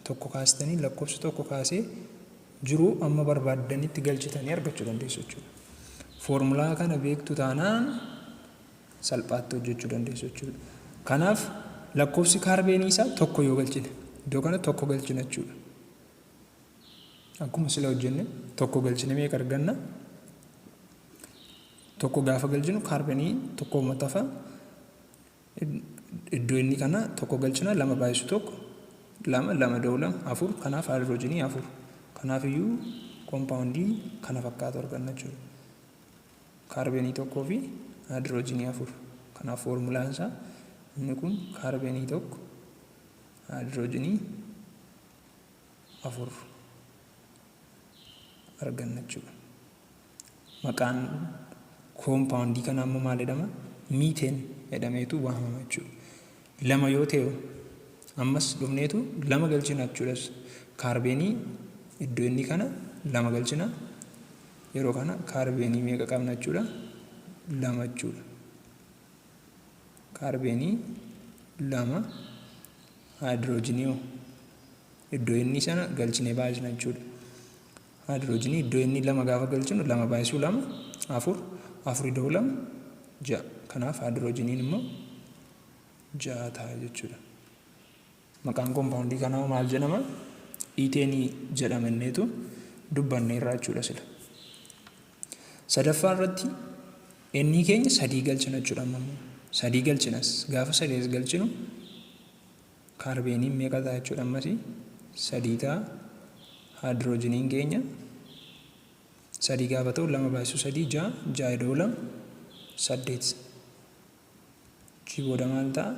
Tokko kaastanii lakkoofsa tokko kaasee jiru amma barbaaddanitti galchitanii argachuu dandeessu jechuudha. Foormulaa kana beektu taanaan salphaatti hojjechuu dandeessu jechuudha. Kanaaf lakkoofsi kaarbeenii isaa tokko yoo galchine, iddoo kana tokko galchina jechuudha. Akkuma sila hojjenne tokko galchine meeqa arganna? Tokko gaafa galchinu kaarbeenii tokko matafa. Iddoo inni kana tokko galchina, lama baay'isu tokko lama, lama da'u lama afur. Kanaaf haayidroojinii afur. Kanaaf iyyuu koompaawundii kana fakkaatu arganna jechuudha. Kaarbeenii tokkoo fi haayidroojinii afur. Kanaaf foormulaan isaa inni kun kaarbeenii tokko haayidroojinii afur arganna jechuudha. Maqaan koompaawundii kanaa immoo maal jedhama? Miiteen jedhameetu waamama jechuudha. Lama yoo ta'e ammas dhufneetu lama galchina jechuudhas. Kaarbeenii iddoo inni kana lama galchina. Yeroo kana kaarbeenii meeqa qabna jechuudha? Lama jechuudha. Kaarbeenii lama, haayidroojinii iddoo inni sana galchinee baay'isna jechuudha. Haayidroojinii iddoo inni lama gaafa galchinu lama baay'isuu lama afur, afur ida'uu lama ja'a. Kanaaf haayidroojiniin immoo ja'a ta'a jechuudha. Maqaan koompaawundii kanaa maal jedhama? Iiteenii jedhama inneetu dubbanneerra jechuudha sila. Sadaffaa irratti ennii keenya sadii galchina jechuudha amma immoo. Sadii galchinas, gaafa sadii as galchinu kaarbeeniin meeqa ta'a jechuudha ammasii? Sadii ta'a. Haayidroojiniin keenya sadii gaafa ta'u lama baay'isuu sadii ja'a, ja'a ida'uu lama saddeet. Achii booda maal ta'a?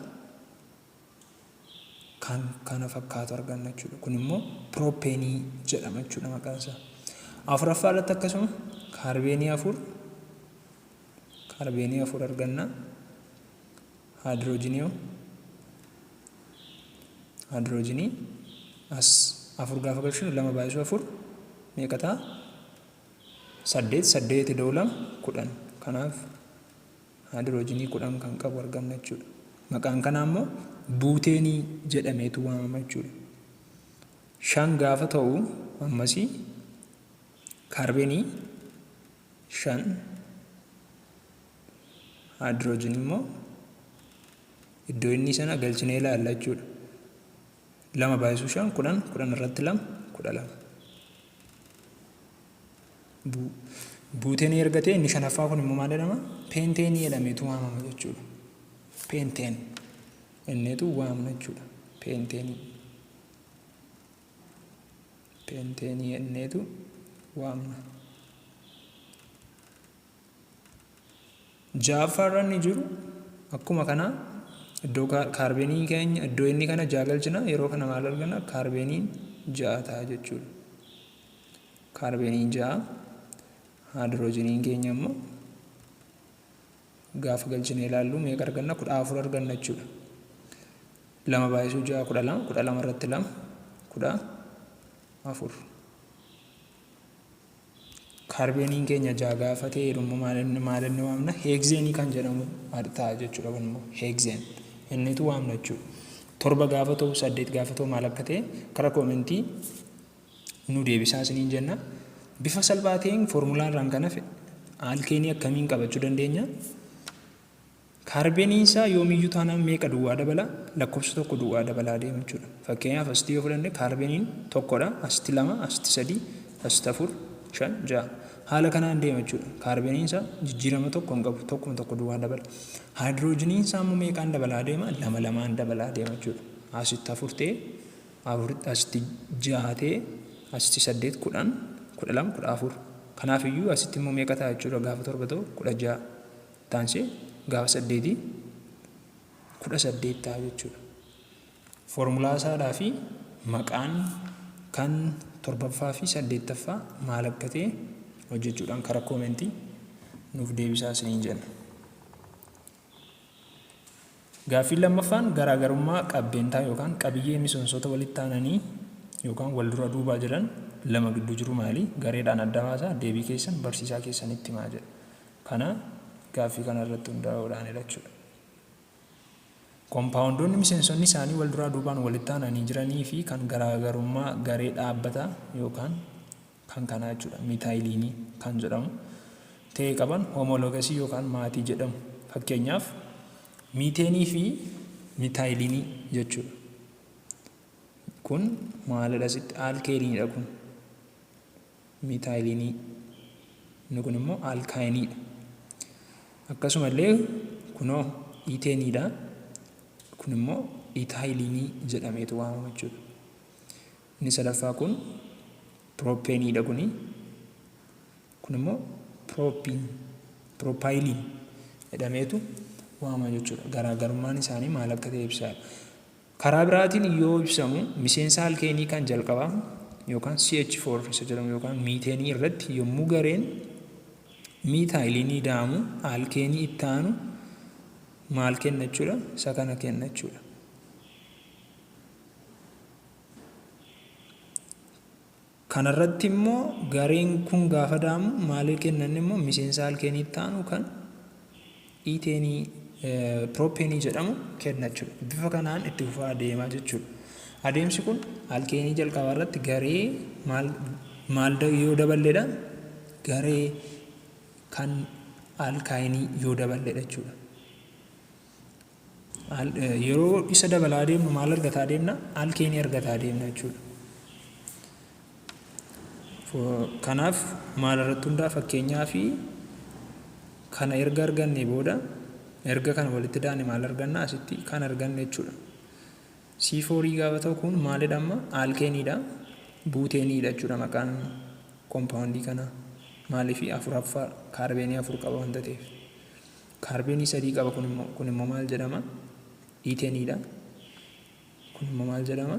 Kan kana fakkaatu arganna jechuudha. Kun immoo pirooppeenii jedhama jechuudha maqaan isaa. Afuraffaa irratti akkasuma kaarbeenii afur, kaarbeenii afur arganna. Haayidroojinii hoo? Haayidroojinii as afur gaafa galchinu lama baay'isuu afur meeqa ta'a? Saddeet, saddeet ida'uu lama 10. Kanaaf haayidroojinii 10 kan qabu arganna jechuudha. Maqaan kanaa immoo buuteenii jedhameetu waamama jechuudha. Shan gaafa ta'u ammasii kaarbeenii 5, haayidroojinii immoo iddoo inni sana galchinee ilaalla jechuudha. 2 baay'isuu 5 10, 10 irratti 2 12. Buuteenii erga ta'e inni shanaffaa kun immoo maal jedhama? Peenteenii jedhameetu waamama jechuudha. Peenteen inneetu waamna jechuudha. Peenteenii. Peenteenii inneetu waamna. Ja'affaa irra inni jiru akkuma kana iddoo kaarbeenii keenya iddoo inni kana ja'a galchina, yeroo kana maal arganna? Kaarbeeniin 6 ta'a jechuudha. Kaarbeeniin 6, haayidroojiniin keenya immoo gaafa galchine ilaallu meeqa arganna? 14 arganna jechuudha. 2 baay'isuu 6 12, 12 irratti 2 14. Kaarbeeniin keenya 6 gaafa ta'e immoo maal inni waamna? Heegzeenii kan jedhamu ta'a jechuudha. Kun immoo heegzeen innitu waamna jechuudha. 7 gaafa ta'u, 8 gaafa ta'u maal akka ta'e karaa koomentii nu deebisaa isiniin jenna. Bifa salphaa ta'een foormulaa irraan kan hafe alkeenii akkamiin qabachuu dandeenya? Kaarbeeniin isaa yoomiyyuu taanaan meeqa duwwaa dabala? Lakkoofsa tokko duwwaa dabalaa deema jechuudha. Fakkeenyaaf asitti yoo fudhanne kaarbeeniin 1dha, asitti 2, asitti 3, asitti 4, 5, 6. Haala kanaan deema jechuudha. Kaarbeeniin isaa jijjiirama tokko hin qabu, tokkuma tokko duwwaa dabala. Haayidroojiniin isaa immoo meeqaan dabalaa deema? Lama lamaan dabalaa deema jechuudha. Asitti 4 ta'e, asitti 6 ta'e, asitti 8, 10, 12, 14. Kanaaf iyyuu asitti immoo meeqa ta'a jechuudha gaafa 7 ta'u? 16. Taansee gaafa 8 18 ta'a jechuudha. Foormulaa isaadhaa fi maqaan kan 7ffaa fi 8ffaa maal akka ta'e hojjechuudhaan karaa koomentii nuuf deebisaa isiniin jenna. Gaaffiin lammaffaan garaagarummaa qabbeentaa yookaan qabiyyee miseensota walitti aananii yookaan wal dura duubaa jiran lama gidduu jiru maali? Gareedhaan adda baasaa deebii keessan barsiisaa keessanitti himaa jedha. Kana gaaffii kana irratti hundaa'uudhaanidha jechuudha. Kompaawundoonni miseensonni isaanii wal duraa duubaan walitti aananii jiranii fi kan garaagarummaa garee dhaabbataa yookaan kan kanaa jechuudha miitaayiliinii kan jedhamu ta'e qaban hoomoloogasii yookaan maatii jedhamu. Fakkeenyaaf miiteenii fi miitaayiliinii jechuudha. Kun maalidha asitti? Alkeeniidha kun. Miitaayiliinii. Inni kun immoo alkaayiniidha. Akkasumallee kunoo iiteeniidha. Kun immoo itaayiliinii jedhameetu waamama jechuudha. Inni sadaffaa kun piroopeeniidha kuni. Kun immoo piroopaayiliin jedhameetu waamama jechuudha. Garaagarummaan isaanii maal akka ta'e ibsaadha. Karaa biraatiin yoo ibsamu miseensa alkeenii kan jalqabaa yookaan CH4 isa jedhamu yookaan miiteenii irratti yommuu gareen miitaayiliinii da'amu alkeenii itti aanu maal kenna jechuudha? Isa kana kenna jechuudha. Kanarratti immoo gareen kun gaafa da'amu maal kenna inni immoo miseensa alkeenii itti aanu kan iiteenii pirooppeenii jedhamu kenna jechuudha. Bifa kanaan itti fufaa deemaa jechuudha. Adeemsi kun alkeenii jalqabaa irratti garee maal maal yoo daballedha? Garee kan alkaayinii yoo daballedha jechuudha. Yeroo isa dabalaa deemnu maal argataa deemna? Alkeenii argataa deemna jechuudha. Kanaaf maal irratti hundaa fakkeenyaa fi kana erga arganne booda erga kana walitti daane maal arganna? Asitti kan arganne jechuudha. C4 gaafa ta'u kun maalidha amma? Alkeeniidha. Buuteeniidha jechuudha maqaan koompaawundii kanaa. Maaliif afuraffaa kaarbeenii 4 qaba wanta ta'eef. Kaarbeenii 3 qaba kun immoo kun immoo maal jedhama? Iiteeniidha. Kun immoo maal jedhama?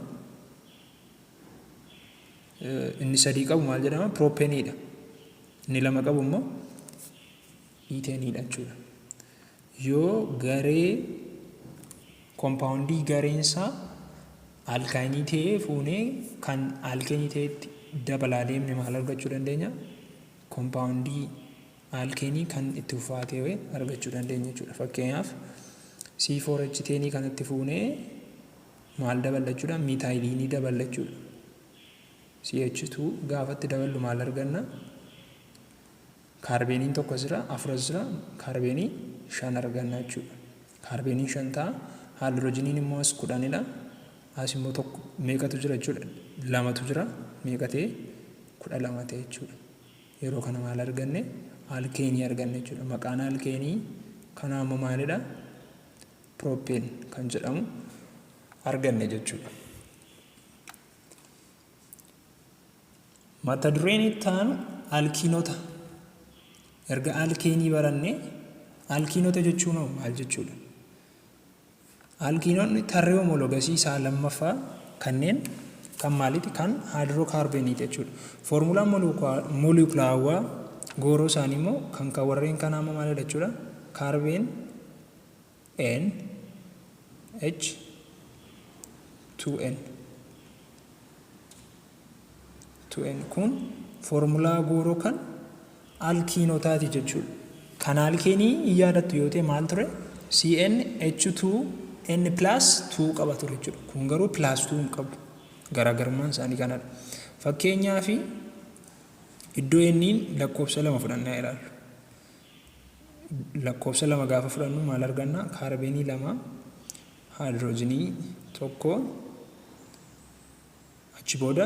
Inni 3 qabu maal jedhama? Piroopeeniidha. Inni 2 qabu immoo iiteeniidha jechuudha. Yoo garee koompaawundii gareensaa alkaayinii ta'ee fuunee kan alkeenii ta'etti dabalaa deemne maal argachuu dandeenya? Koompaawundii alkeenii kan itti fufaa ta'e argachuu dandeenya jechuudha. Fakkeenyaaf C4H10 kanatti fuunee maal daballa jechuudha? Miitaayiliinii daballa jechuudha. CH2 gaafatti daballu maal arganna? Kaarbeeniin tokko as jira, afur as jira, kaarbeenii 5 arganna jechuudha. Kaarbeeniin 5 ta'a. Haayidroojiniin immoo as 10dha. As immoo tokko meeqatu jira jechuudha? Lamatu jira. Meeqa ta'e? 12 ta'e jechuudha. Yeroo kana maal arganne? Alkeenii arganne jechuudha. Maqaan alkeenii kanaa immoo maalidha? Piroopeen kan jedhamu arganne jechuudha. Mata dureen itti aanu alkiinota. Erga alkeenii barannee alkiinota jechuun hoo maal jechuudha? Alkiinonni tarree homologasii isaa lammaffaa kanneen kan maaliiti? Kan haayidrookaarbeeniiti jechuudha. Foormulaan moolekulaawaa gooroo isaanii immoo kan kan warreen kanaa immoo maalidha jechuudha? Kaarbeen N H 2N 2N kun foormulaa gooroo kan alkiinotaati jechuudha. Kan alkeenii hin yaadattu yoo ta'e maal ture? CnH2n plus 2 qaba ture jechuudha. Kun garuu plus 2 hin qabu. Garaagarummaan isaanii kanadha. Fakkeenyaaf iddoo n'n lakkoofsa lama fudhannee haa ilaallu. Lakkoofsa lama gaafa fudhannu maal arganna? Kaarbeenii lama, haayidroojinii tokko, achi booda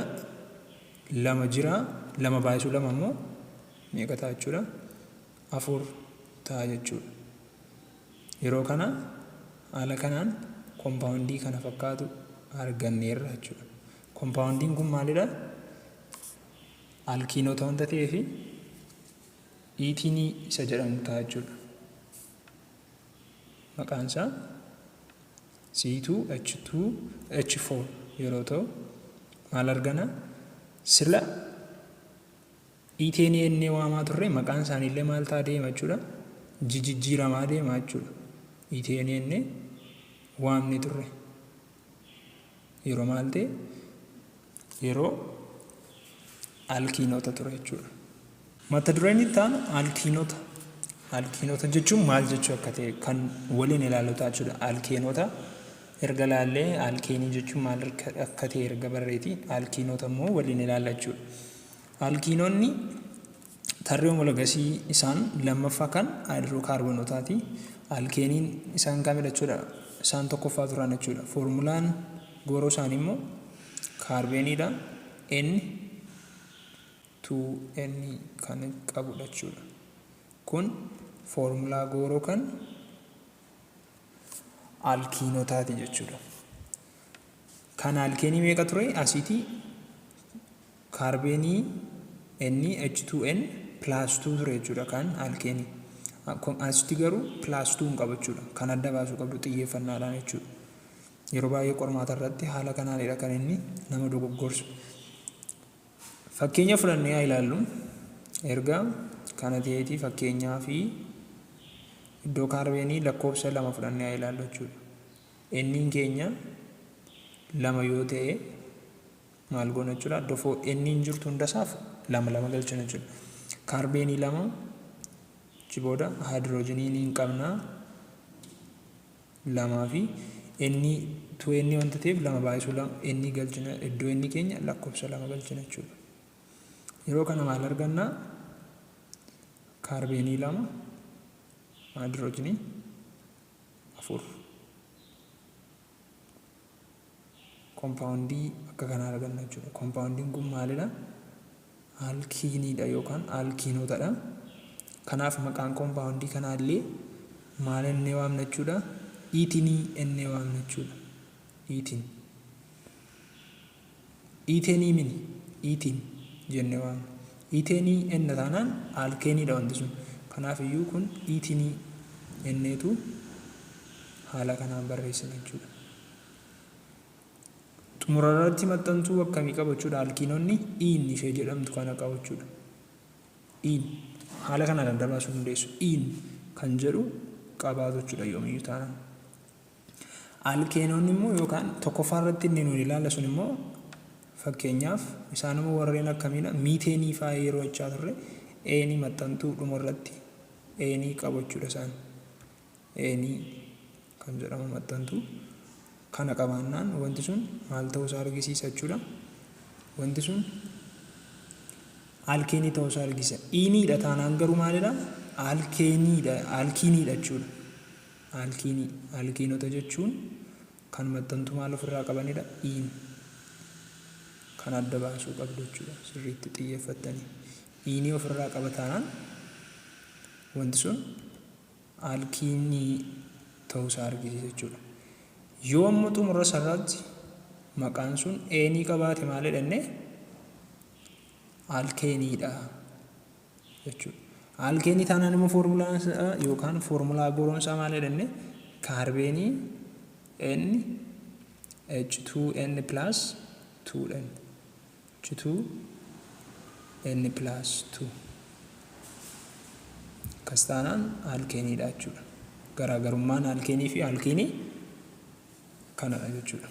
lama jira. Lama baay'isuu lama immoo meeqa ta'a jechuudha? Afur ta'a jechuudha. Yeroo kana haala kanaan kompaawundii kana fakkaatu arganneerra jechuudha. Kompaawundiin kun maalidha? Alkiinota wanta ta'eef Iitiinii isa jedhamu ta'a jechuudha. Maqaan isaa C2H2H4 yeroo ta'u maal argana? Sila iiteenii ennee waamaa turre maqaan isaaniillee maal ta'a deema jechuudha? Jijijjiiramaa deema jechuudha. Iiteenii ennee waamne turre. Yeroo maal ta'e? Yeroo alkiinota ture jechuudha. Mata dureen itti aanu alkiinota. Alkiinota jechuun maal jechuu akka ta'e kan waliin ilaallu ta'a jechuudha. Alkeenota erga ilaallee alkeenii jechuun maal akka ta'e erga barreeti alkiinota immoo waliin ilaalla jechuudha. Alkiinonni tarree homologasii isaan lammaffaa kan haayidrookaarbonotaati. Alkeeniin isaan kamidha jechuudha? Isaan tokkoffaa turan jechuudha. Foormulaan gooroo isaanii immoo kaarbeeniidha. N 2N kan qabudha jechuudha. Kun foormulaa gooroo kan alkiinotaati jechuudha. Kan alkeenii meeqa ture? Asiitii kaarbeenii N H2N plus 2 ture jechuudha kan alkeenii. Asitti garuu plus 2 hin qabu jechuudha. Kan adda baasuu qabdu xiyyeeffannaadhaan jechuudha. Yeroo baay'ee qormaata irratti haala kanaanidha kan inni nama dogoggorsu. Fakkeenya fudhannee haa ilaallu. Erga kana ta'eetii fakkeenyaa fi iddoo kaarbeenii lakkoofsa lama fudhannee haa ilaallu jechuudha. N'n keenya lama yoo ta'e maal goona jechuudha. Iddoo N'n jirtu hundasaaf lama lama galchina jechuudha. Kaarbeenii lama achi booda haayidroojinii ni qabna. 2 fi n 2n wanta ta'eef 2 baay'isuu 2 n galchina iddoo n keenya lakkoofsa 2 galchina jechuudha. Yeroo kana maal arganna? Kaarbeenii 2 haayidroojinii 4 kompaawundii akka kanaa arganna jechuudha. Kompaawundiin kun maalidha? Alkiiniidha yookaan alkiinotadha. Kanaaf maqaan kompaawundii kanaa illee maal ennee waamna jechuudha? Iitinii ennee waamna jechuudha. Iitiin. Iiteenii mini iitiin jennee waamna. Iiteenii enna taanaan alkeeniidha wanti sun. Kanaaf iyyuu kun iitinii enneetu haala kanaan barreessina jechuudha. Xumura irratti maxxantuu akkamii qaba jechuudha? Alkiinonni iin ishee jedhamtu kana qabu jechuudha. Iin haala kanaan adda baasuu dandeessu. Iin kan jedhu qabaatu jechuudha yoomiyyuu taanaan. Alkeenonni immoo yookaan tokkoffaa irratti inni nuyi ilaalla sun immoo fakkeenyaaf isaanuma warreen akkamiidha? Miiteenii fa'aa yeroo jechaa turre eenii maxxantuu dhuma irratti eenii qabu jechuudha isaan. Eenii kan jedhamu maxxantuu kana qabaannaan wanti sun maal ta'uu isaa argisiisa jechuudha. Wanti sun Alkeenii ta'uusaa argisiisa. Iiniidha taanaan garuu maalidha? Alkeeniidha, alkiiniidha jechuudha. Alkiinii, alkiinota jechuun kan maxxantuu maal ofirraa qabanidha? Iin. Kan adda baasuu qabdu jechuudha, sirriitti xiyyeeffattanii. Iinii ofirraa qaba taanaan wanti sun alkiinii ta'uusaa argisiisa jechuudha. Yoo ammoo xumura sararaatti maqaan sun eenii qabaate maal jedhannee? Alkeeniidha jechuudha. Alkeenii taanaan immoo foormulaan isaa yookaan foormulaa gooroon isaa maal jedhannee? Kaarbeenii N H2N plus 2 N H2N plus 2 akkas taanaan alkeeniidha jechuudha. Garaagarummaan alkeenii fi alkiinii kanadha jechuudha.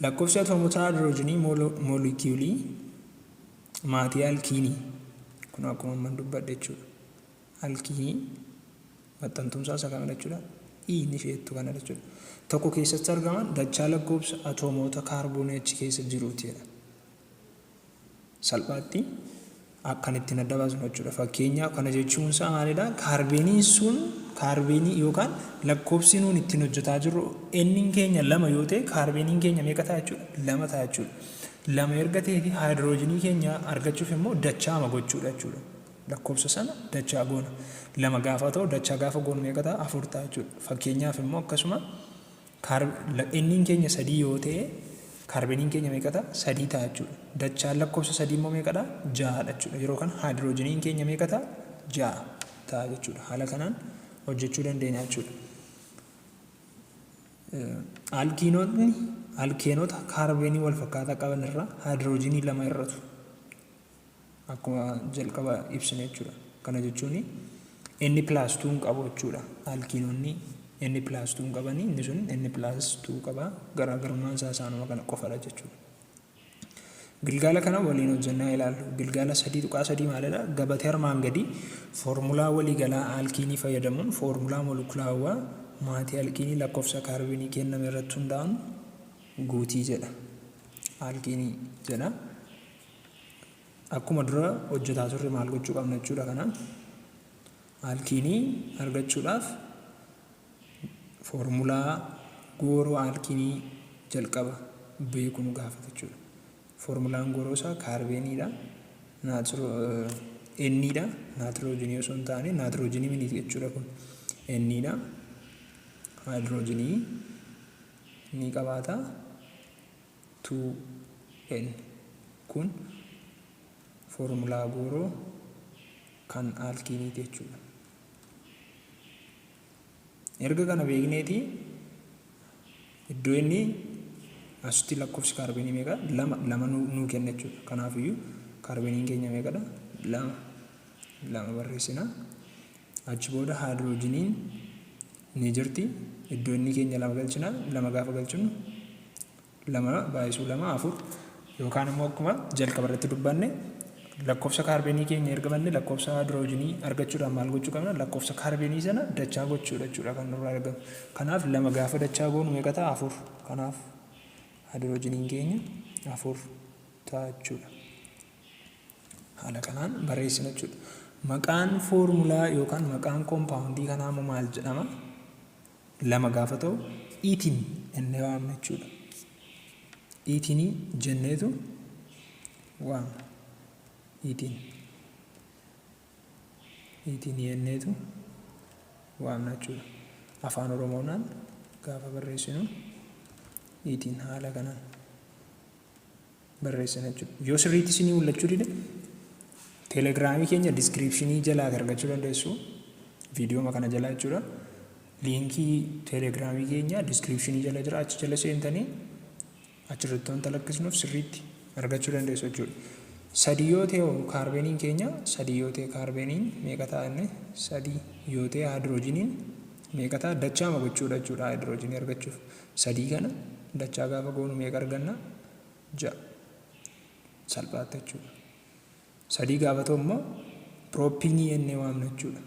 Lakkoofsi atoomota haayidroojinii moolekiyuulii maatii alkiinii kun akkuma amman dubbadhe jechuudha. Alkiinii maxxantumsaa isa kamidha jechuudha? Iin isheettu kana jechuudha. Tokko keessatti argaman dachaa lakkoofsa atoomoota kaarboonii achi keessa jiruuti jedha. Salphaatti akkan ittiin adda baasnu jechuudha. Fakkeenyaaf, kana jechuun isaa maalidha? Kaarbeeniin sun kaarbeenii yookaan lakkoofsi nuun ittiin hojjetaa jirru N'n keenya 2 yoo ta'e, kaarbeeniin keenya meeqa ta'a jechuudha? 2 ta'a jechuudha. 2 erga ta'eeti haayidiroojiinii keenya argachuuf immoo dachaama gochuudha jechuudha. Lakkoofsa sana dachaa goona. 2 gaafa ta'u, dachaa gaafa goonu meeqa ta'a? 4 ta'a jechuudha. Fakkeenyaaf immoo akkasuma N'n keenya 3 yoo ta'e, kaarbeeniin keenya meeqa ta'a? 3 ta'a jechuudha. Dachaan lakkoofsa 3 immoo meeqadha? 6 dha jechuudha. Yeroo kana haayidiroojiniin keenya meeqa ta'a? 6 ta'a jechuudha. Haala kanaan hojjechuu dandeenya jechuudha. Alkiinotni alkeenota kaarbeenii wal fakkaataa qaban irraa haayidiroojinii 2 hir'atu. Akkuma jalqaba ibsine jechuudha. Kana jechuun N plus 2 hin qabu jechuudha. Alkiinonni N plus 2 hin qabanii, inni sun N plus 2 qaba. Garaagarummaan isaa isaanuma kana qofadha jechuudha. Gilgaala kana waliin hojjennaa ilaallu. Gilgaala 3.3 maalidha? Gabatee armaan gadii foormulaa waliigalaa alkiinii fayyadamuun foormulaa molekulaawaa maatii alkiinii lakkoofsa kaarbinii kenname irratti hundaa'uun guutii jedha. Alkiinii jedha. Akkuma dura hojjetaa turre maal gochuu qabna jechuudha kana? Alkiinii argachuudhaaf foormulaa gooroo alkiinii jalqaba beekuu nu gaafata jechuudha. Foormulaan gooroo isaa kaarbeeniidha. Nidha. Naatiroojiinii osoo hin taane naatiroojiinii miti jechuudha kun. Nidha. Haayidiroojiinii ni qabaata. 2N kun foormulaa gooroo kan alkiiniiti jechuudha. Erga kana beekneeti iddoo inni asitti lakkoofsi kaarbeenii meeqa? 2 2 nuu kenna jechuudha. Kanaafiyyuu kaarbeeniin keenya meeqadha? 2 2 barreessina. Achi booda haayidiroojiniin ni jirti. Iddoo inni keenya 2 galchina. 2 gaafa galchinu 2 baay'isuu 2 4, yookaan immoo akkuma jalqaba irratti dubbanne lakkoofsa kaarbeenii keenya erga banne lakkoofsa haayidiroojinii argachuudhaan maal gochuu qabna? Lakkoofsa kaarbeenii sana dachaa gochuudha jechuudha kan nurraa argamu. Kanaaf 2 gaafa dachaa goonu meeqa ta'a? 4. Kanaaf haayidiroojiniin keenya 4 ta'a jechuudha. Haala kanaan barreessina jechuudha. Maqaan foormulaa yookaan maqaan koompaawundii kanaa immoo maal jedhama? 2 gaafa ta'u iitiin jennee waamna jechuudha. Iitinii jenneetu waamna. Iitiin. Iitinii jenneetu waamna jechuudha. Afaan Oromoonaan gaafa barreessinu iitiin haala kanaan barreessina jechuudha. Yoo sirriitti isinii mul'achuu dide, teelegiraamii keenya diskiripshinii jalaa argachuu dandeessu. Viidiyoo kana jalaa jechuudha. Liinkii teelegiraamii keenya diskiripshinii jala jira, achi jala seentanii achirratti wanta lakkisnuuf sirriitti argachuu dandeessu jechuudha. 3 yoo ta'e, kaarbeeniin keenya 3 yoo ta'e, kaarbeeniin meeqa ta'a inni? 3 yoo ta'e haayidiroojiniin meeqa ta'a? Dachaama gochuudha jechuudha haayidiroojinii argachuuf. 3 kana dachaa gaafa goonu meeqa arganna? 6 salphaatti jechuudha. 3 gaafa ta'u immoo pirooppinii jennee waamna jechuudha.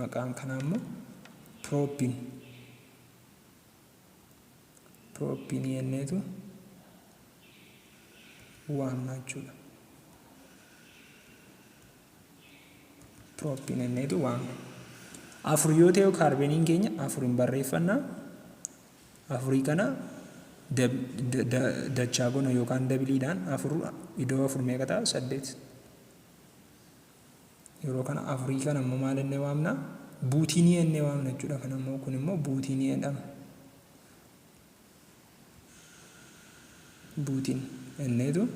Maqaan kanaa immoo pirooppin. Pirooppinii jenneetu waamna jechuudha. Propene jenneetu waamna. Afur yoo ta'e kaarbeeniin keenya afuriin barreeffanna. Afurii kana dachaa goona yookaan dabiliidhaan afur iddoo afur meeqa ta'a? Saddeet. Yeroo kana afurii kana immoo maal jennee waamna? Buutiinii jennee waamna jechuudha. Kana immoo kun immoo buutiinii jedhama. Buutiin jenneetu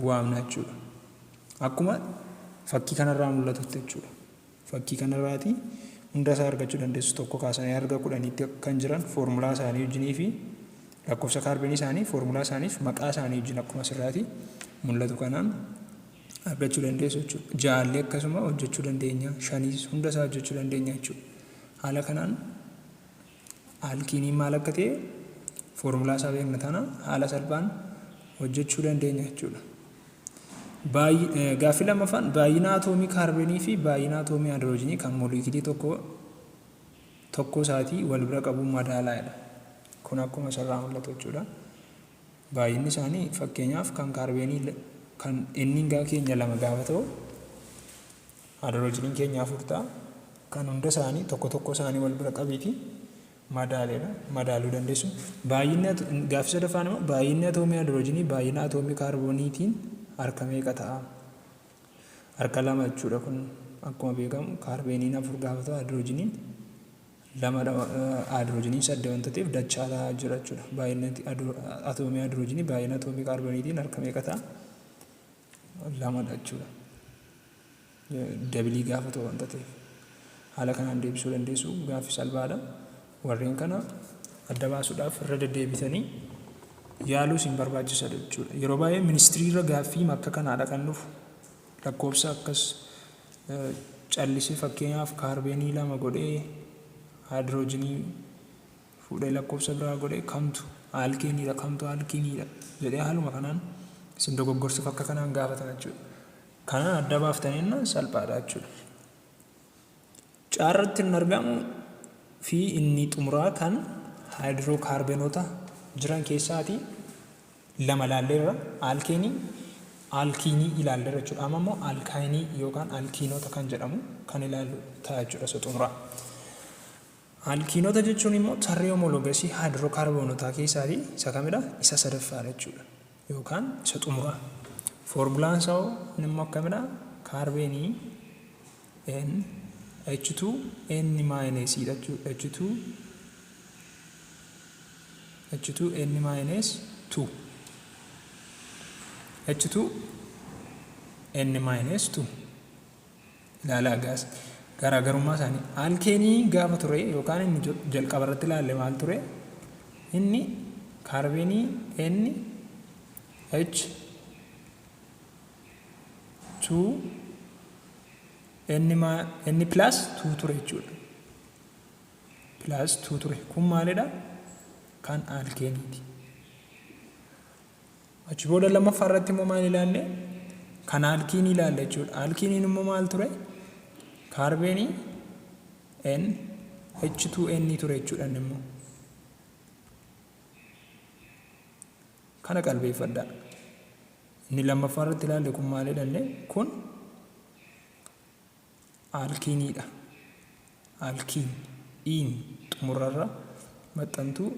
waamna jechuudha. Akkuma fakkii kanarraa mul'atutti jechuudha. Fakkii kanarraati hunda isaa argachuu dandeessu. Tokko kaasanii hanga 10tti kan jiran foormulaa isaanii wajjinii fi lakkoofsa kaarbeenii isaanii foormulaa isaanii fi maqaa isaanii wajjin akkuma asirraati mul'atu kanaan argachuu dandeessu jechuudha. Ja'allee akkasuma hojjechuu dandeenya. Shaniis hunda isaa hojjechuu dandeenya jechuudha. Haala kanaan alkiiniin maal akka ta'e foormulaa isaa beekna tana haala salphaan hojjechuu dandeenya jechuudha. Gaaffii lammaffaan baay'ina atoomii kaarbeenii fi baay'ina atoomii haayidroojinii kan moleekilii tokko tokko isaatii wal bira qabuun madaalaa jedha. Kun akkuma asirraa mul'atu jechuudha. Baay'inni isaanii fakkeenyaaf kan kaarbeenii kan inni keenya lama gaafa ta'u haayidroojiniin keenya afur ta'a. Kan hunda isaanii tokko tokko isaanii wal bira qabiiti madaaleedha. Madaaluu dandeessu. Baay'inni gaaffii sadaffaan immoo baay'inni atoomii haayidroojinii baay'ina atoomii kaarbooniitiin harka meeqa ta'a? Harka lama jechuudha kun akkuma beekamu kaarbeeniin afur gaafa ta'u haayidroojiniin lamadha, haayidroojiniin saddeet wanta ta'eef dachaa ta'aa jira jechuudha. Baay'inni atoomii haayidroojinii baay'ina atoomii kaarbooniitiin harka meeqa ta'a? Lamadha jechuudha. Dabilii gaafa ta'u wanta ta'eef. Haala kanaan deebisuu dandeessu, gaaffii salphaadha. Warreen kana adda baasuudhaaf irra deddeebitanii yaaluu isin barbaachisa jechuudha. Yeroo baay'ee ministirii irra gaaffii akka kanaadha kan dhufu. Lakkoofsa akkas callisee fakkeenyaaf kaarbeenii lama godhee haayidroojinii fuudhee lakkoofsa biraa godhee kamtu alkeeniidha kamtu alkiiniidha jedhee haaluma kanaan isin dogoggorsuuf akka kanaan gaafatan jechuudha. Kanaan adda baaftanii salphaadha jechuudha. Caarratti hin argamu fi inni xumuraa kan haayidrookaarbenoota jiran keessaati lama ilaalleerra, alkeenii alkiinii ilaalleerra jechuudha. Amma immoo alkaayinii yookaan alkiinota kan jedhamu kan ilaallu ta'a jechuudha isa xumuraa. Alkiinota jechuun immoo tarree homologasii haayidrookaarboonotaa keessaatii isa kamidha? Isa sadaffaadha jechuudha. Yookaan isa xumuraa. Foormulaan isaa immoo akkamidha? Kaarbeenii N H2 N minus dha jechuudha. H2 H2 N minus 2 H2 N minus 2. Ilaalaa gaas garaagarummaa isaanii. Alkeenii gaafa ture yookaan inni jalqaba irratti ilaalle maal ture? Inni kaarbeenii N H 2 N N plus 2 ture jechuudha. Plus 2 ture. Kun maalidha? Kan alkeeniiti. Achi booda lammaffaa irratti immoo maal ilaalle? Kan alkiinii ilaalle jechuudha. Alkiiniin immoo maal ture? Kaarbeenii N H2N ture jechuudha inni immoo. Kana qalbeeffadhaa. Inni lammaffaa irratti ilaalle kun maalidha inni? Kun alkiiniidha. Alkiin iin xumurarra maxxantuu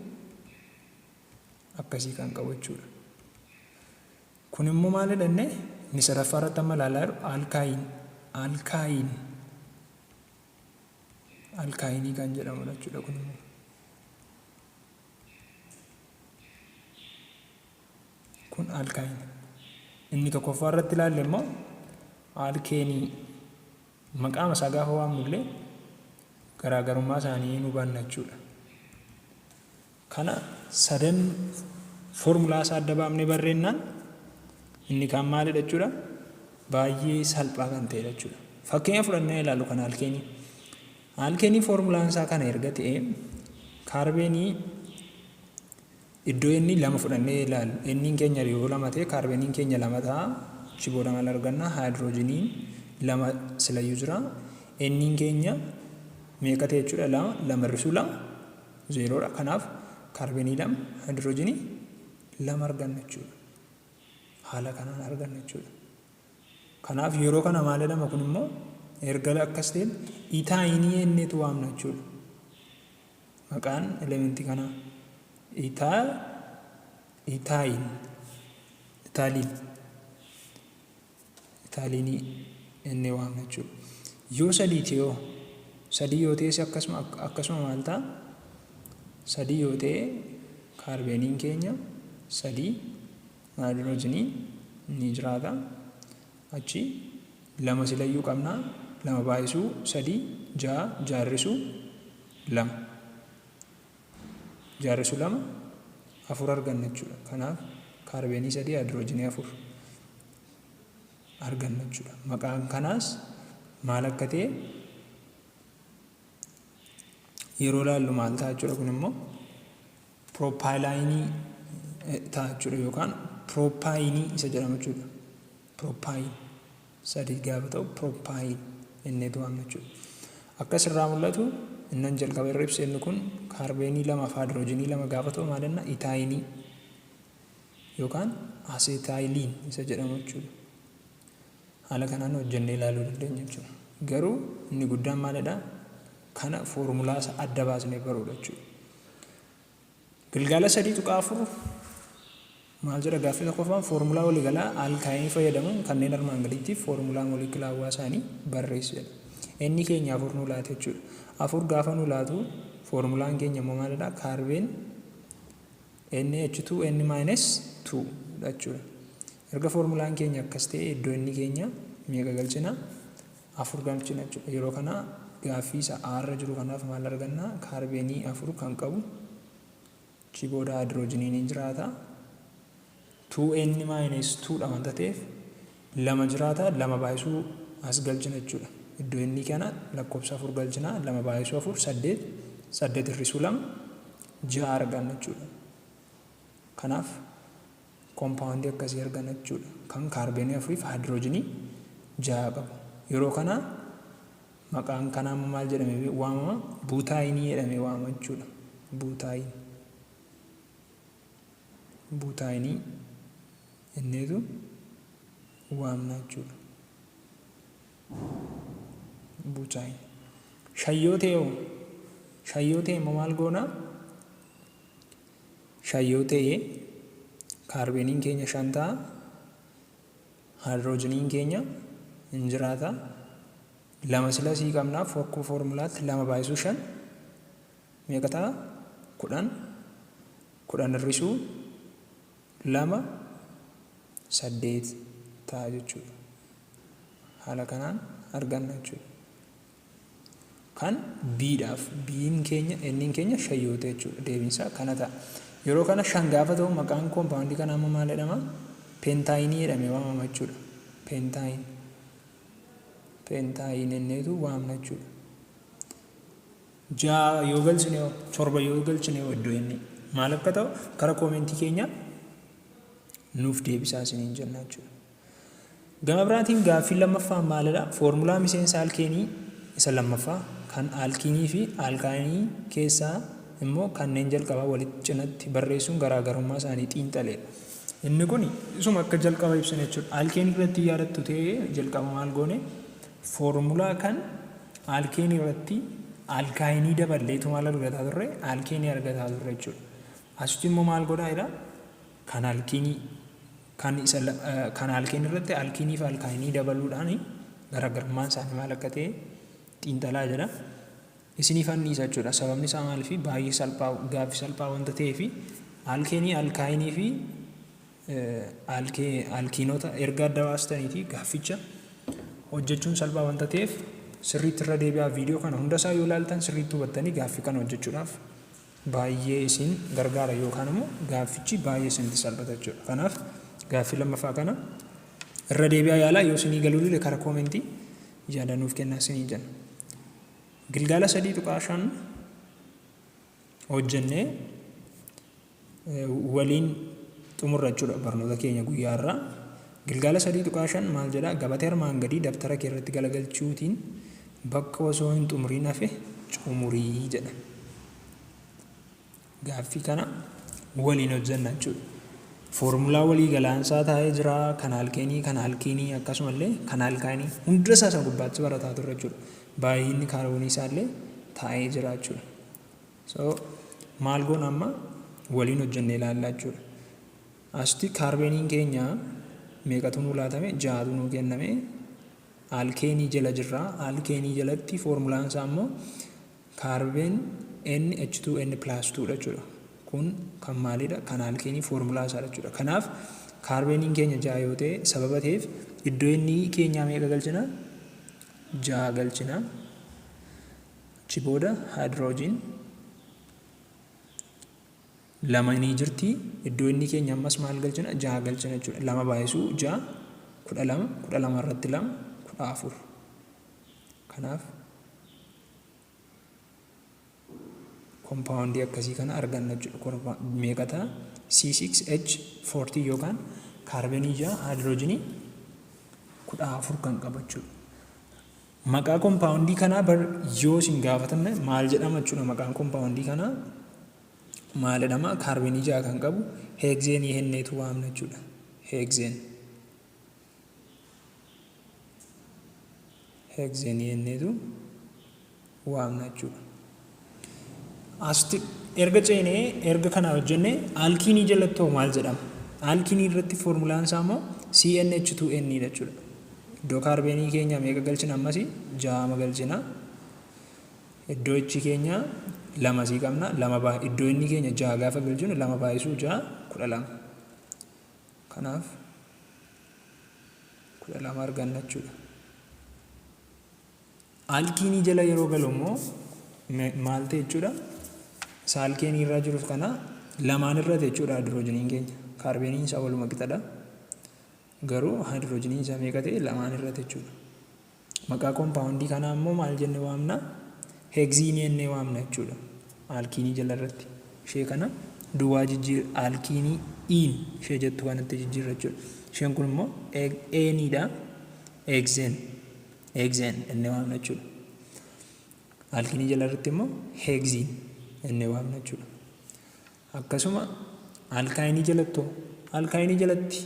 akkasii kan qabu jechuudha. Kun immoo maalidha inni? Inni sadaffaa irratti amma ilaalaa jiru alkaayin. Alkaayin. Alkaayinii kan jedhamudha jechuudha kun immoo. Kun alkaayin. Inni tokkoffaa irratti ilaalle immoo alkeenii. Maqaama isaa gaafa waamnu illee garaagarummaa isaanii nu hubanna jechuudha. Kana sadan foormulaa isaa adda baafnee barreennaan inni kaan maalidha jechuudha? Baay'ee salphaa kan ta'edha jechuudha. Fakkeenya fudhannee ilaallu kan alkeenii. Alkeenii foormulaan isaa kana erga ta'e kaarbeenii iddoo inni lama fudhannee ilaallu. Inniin keenya yoo lama ta'e kaarbeeniin keenya lama ta'a. Achi booda maal arganna? Haayidroojiniin lama silayyuu jira. Inniin keenya meeqa ta'e jechuudha? Lama, lama hir'isuu lama zeeroodha. Kanaaf kaarbeenii lama haayidroojinii lama arganna jechuudha. Haala kanaan arganna jechuudha. Kanaaf yeroo kana maal jedhama kun immoo erga akkas ta'e itaayinii jenneetu waamna jechuudha. Maqaan elementii kanaa itaayin itaaliin itaaliinii jennee waamna jechuudha. Yoo sadii ta'e hoo, sadii yoo ta'es akkasuma maal ta'a? Sadii yoo ta'e kaarbeeniin keenya sadii, haayidiroojiinii ni jiraata. Achi lama silayyuu qabna. Lama baay'isuu sadii ja'a, ja'a hir'isuu lama. Ja'a hir'isuu lama afur arganna jechuudha. Kanaaf kaarbeenii sadii, haayidiroojiinii afur arganna jechuudha. Maqaan kanaas maal akka ta'e yeroo ilaallu maal ta'a jechuudha, kun immoo pirooppaayilaayinii ta'a jechuudha yookaan pirooppayinii isa jedhama jechuudha. Pirooppaayin sadii gaafa ta'u pirooppaayin jenneetu waamna jechuudha. Akkas irraa mul'atu, innan jalqaba irra ibse, inni kun kaarbeenii lamaaf haayidroojinii lama gaafa ta'u maal jenna? Itaayinii yookaan aseetaayiliin isa jedhamu jechuudha. Haala kanaan hojjennee ilaaluu dandeenya jechuudha. Garuu inni guddaan maalidha? Kana foormulaa isa adda baasnee baruudha jechuudha. Gilgaala 3.4 maal jedha? Gaaffii tokkoffaan foormulaa waliigalaa alkaayinii fayyadamuun kanneen armaan gadiittiif foormulaa moolekulaawaa isaanii barreessi jedha. Inni keenya afur nu laate jechuudha. Afur gaafa nu laatu foormulaan keenya immoo maalidha? Kaarbeen NH2 N minus 2 dha jechuudha. Erga foormulaan keenya akkas ta'e, iddoo inni keenya meeqa galchina? Afur galchina jechuudha. Yeroo kana gaaffii isa A irra jiru kanaaf maal arganna? Kaarbeenii afur kan qabu, achi booda haayidroojiniin ni jiraata. 2n minus 2 dha wanta ta'eef lama jiraata, lama baay'isuu as galchina jechuudha. Iddoo inni kana lakkoofsa afur galchina, lama baay'isuu afur saddeet, saddeet hir'isuu lama ja'a arganna jechuudha. Kanaaf koompaawundii akkasii arganna jechuudha. Kan kaarbeenii afuriif haayidroojinii ja'a qabu. Yeroo kana maqaan kanaa immoo maal jedhamee waamama? Buutaayinii jedhamee waamama jechuudha. Buutaayin. Buutaayinii jenneetu waamna jechuudha. Buutaayin. Shan yoo ta'e hoo? Shan yoo ta'e immoo maal goona? Shan yoo ta'e kaarbeeniin keenya shan ta'a. Haayidroojiniin keenya hin jiraata. Lama sila sii qabnaaf akkuma foormulaatti lama baay'isuu shan meeqa ta'a? 10. 10 hir'isuu lama saddeet ta'a jechuudha. Haala kanaan arganna jechuudha. Kan B'dhaaf B'n keenya N'n keenya shan yoo ta'e jechuudha. Deebiinsaa kana ta'a. Yeroo kana shan gaafa ta'u maqaan koompaawundii kanaa immoo maal jedhama? Peentaayinii jedhamee waamama jechuudha. Peentaayin. Peentaayin jenneetu waamna jechuudha. Ja'a yoo galchine hoo? Torba yoo galchine hoo iddoo inni maal akka ta'u kara koomentii keenya nuuf deebisaa isiniin jenna jechuudha. Gama biraatiin gaaffiin lammaffaan maalidha? Foormulaa miseensa alkeenii isa lammaffaa kan alkiinii fi alkaayinii keessaa immoo kanneen jalqabaa walitti cinatti barreessuun garaagarummaa isaanii xiinxaleedha. Inni kun isuma akka jalqaba ibsine jechuudha. Alkeenii irratti yaadattu ta'ee jalqaba maal goone? Foormulaa kan alkeenii irratti alkaayinii daballeetu maal argataa turre? Alkeenii argataa turre jechuudha. Asitti immoo maal godhaa jedha? Kan alkiinii kan isa kan alkeenii irratti alkiinii fi alkaayinii dabaluudhaan garaagarummaan isaanii maal akka ta'e xiinxalaa jedha. Isiniif anniisa jechuudha. Sababni isaa maaliif? Baay'ee salphaa, gaaffii salphaa wanta ta'eef, alkeenii, alkaayinii fi alkiinota erga adda baastaniiti gaafficha hojjechuun salphaa wanta ta'eef sirriitti irra deebi'aa. Viidiyoo kana hundasaa yoo ilaaltan sirriitti hubattanii gaaffii kana hojjechuudhaaf baay'ee isin gargaara yookaan immoo gaaffichi baay'ee isinitti salphata jechuudha. Kanaaf gaaffii lammaffaa kana irra deebi'aa yaalaa, yoo isinii galuu dide karaa koomentii yaada nuuf kennaa isinii jenna. Gilgaala 3.5 hojjennee waliin xumurra jechuudha barnoota keenya guyyaa irraa. Gilgaala 3.5 maal jedhaa? Gabatee armaan gadii dabtara kee irratti galagalchuutiin bakka osoo hin xumuriin hafe xumurii jedha. Gaaffii kana waliin hojjenna jechuudha. Foormulaa walii galaansaa taa'ee jira. Kan alkeenii, kan alkiinii, akkasumallee kan alkaayinii hunda isaa isa gubbaatti barataa turre jechuudha. Baay'inni kaarboonii isaallee taa'ee jira jechuudha. So maal goona amma waliin hojjennee ilaallaa jechuudha. Asitti kaarbeeniin keenya meeqatu nuu laatame? Ja'atu nuu kenname. Alkeenii jala jirra. Alkeenii jalatti foormulaan isaa immoo kaarbeen NH2N plus 2 dha jechuudha. Kun kan maalidha? Kan alkeenii foormulaa isaa jechuudha. Kanaaf kaarbeeniin keenya 6 yoo ta'e, sababa ta'eef iddoo inni keenyaa meeqa galchina? 6 galchina. Achi booda haayidroojiin lama ni jirti. Iddoo inni keenya ammas maal galchina? 6 galchina jechuudha. 2 baay'isuu 6 12, 12 irratti 2 14. Kanaaf kompaawundii akkasii kana arganna jechuudha. Meeqa ta'a? C6H14 yookaan kaarbeenii 6 haayidroojinii 14 kan qabu jechuudha. Maqaa kompaawundii kanaa bar yoo isin gaafatamne maal jedhama jechuudha? Maqaan kompaawundii kanaa maal jedhama? Kaarbeenii 6 kan qabu heegzeenii henneetu waamna jechuudha. Heegzeen. Heegzeenii henneetu waamna jechuudha. Asitti erga ceenee, erga kana hojjenne, alkiinii jalatti hoo maal jedhama? Alkiinii irratti foormulaan isaa immoo CnH2n dha jechuudha. Iddoo kaarbeenii keenya meeqa galchina ammas? Ja'ama galchina. Iddoo H keenya lama sii qabna. Lama baa iddoo inni keenya ja'a gaafa galchinu, lama baay'isuu ja'a 12. Kanaaf 12 arganna jechuudha. Alkiinii jala yeroo galu immoo maal ta'e jechuudha? Isa alkeenii irraa jiruuf kana lamaan irra ta'e jechuudha haayidroojiniin keenya. Kaarbeeniin isaa waluma qixadha. Garuu haayidroojiniin isaa meeqa ta'e? Lamaan irra ta'e jechuudha. Maqaa kompaawundii kanaa immoo maal jenne waamna? Heegziinii jennee waamna jechuudha. Alkiinii jala irratti. Ishee kana duwwaa jijjiir alkiinii iin ishee jettu kanatti jijjiirra jechuudha. Isheen kun immoo eeniidha. Heegzeen. Heegzeen jennee waamna jechuudha. Alkiinii jala irratti immoo heegziin jennee waamna jechuudha. Akkasuma alkaayinii jalatti hoo? Alkaayinii jalatti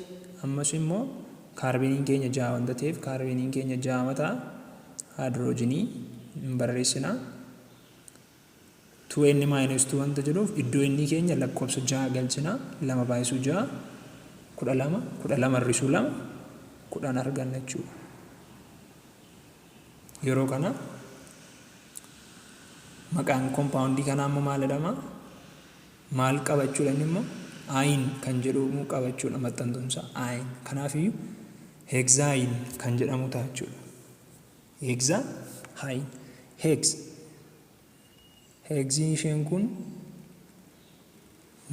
ammas immoo kaarbeeniin keenya ja'a wanta ta'eef kaarbeeniin keenya ja'ama ta'a. Haayidroojinii hin barreessina. 2n minus 2 wanta jedhuuf iddoo inni keenya lakkoofsa ja'a galchina. 2 baay'isuu 6 12, 12 hir'isuu 2 10 arganna jechuudha. Yeroo kana maqaan kompaawundii kanaa immoo maal jedhama? Maal qaba jechuudha inni immoo? Ayin kan jedhamu qaba jechuudha maxxantuunsaa ayin. Kanaafiyyuu heegzaayin kan jedhamu ta'a jechuudha. Heegzaayin. Heegz. Heegziin isheen kun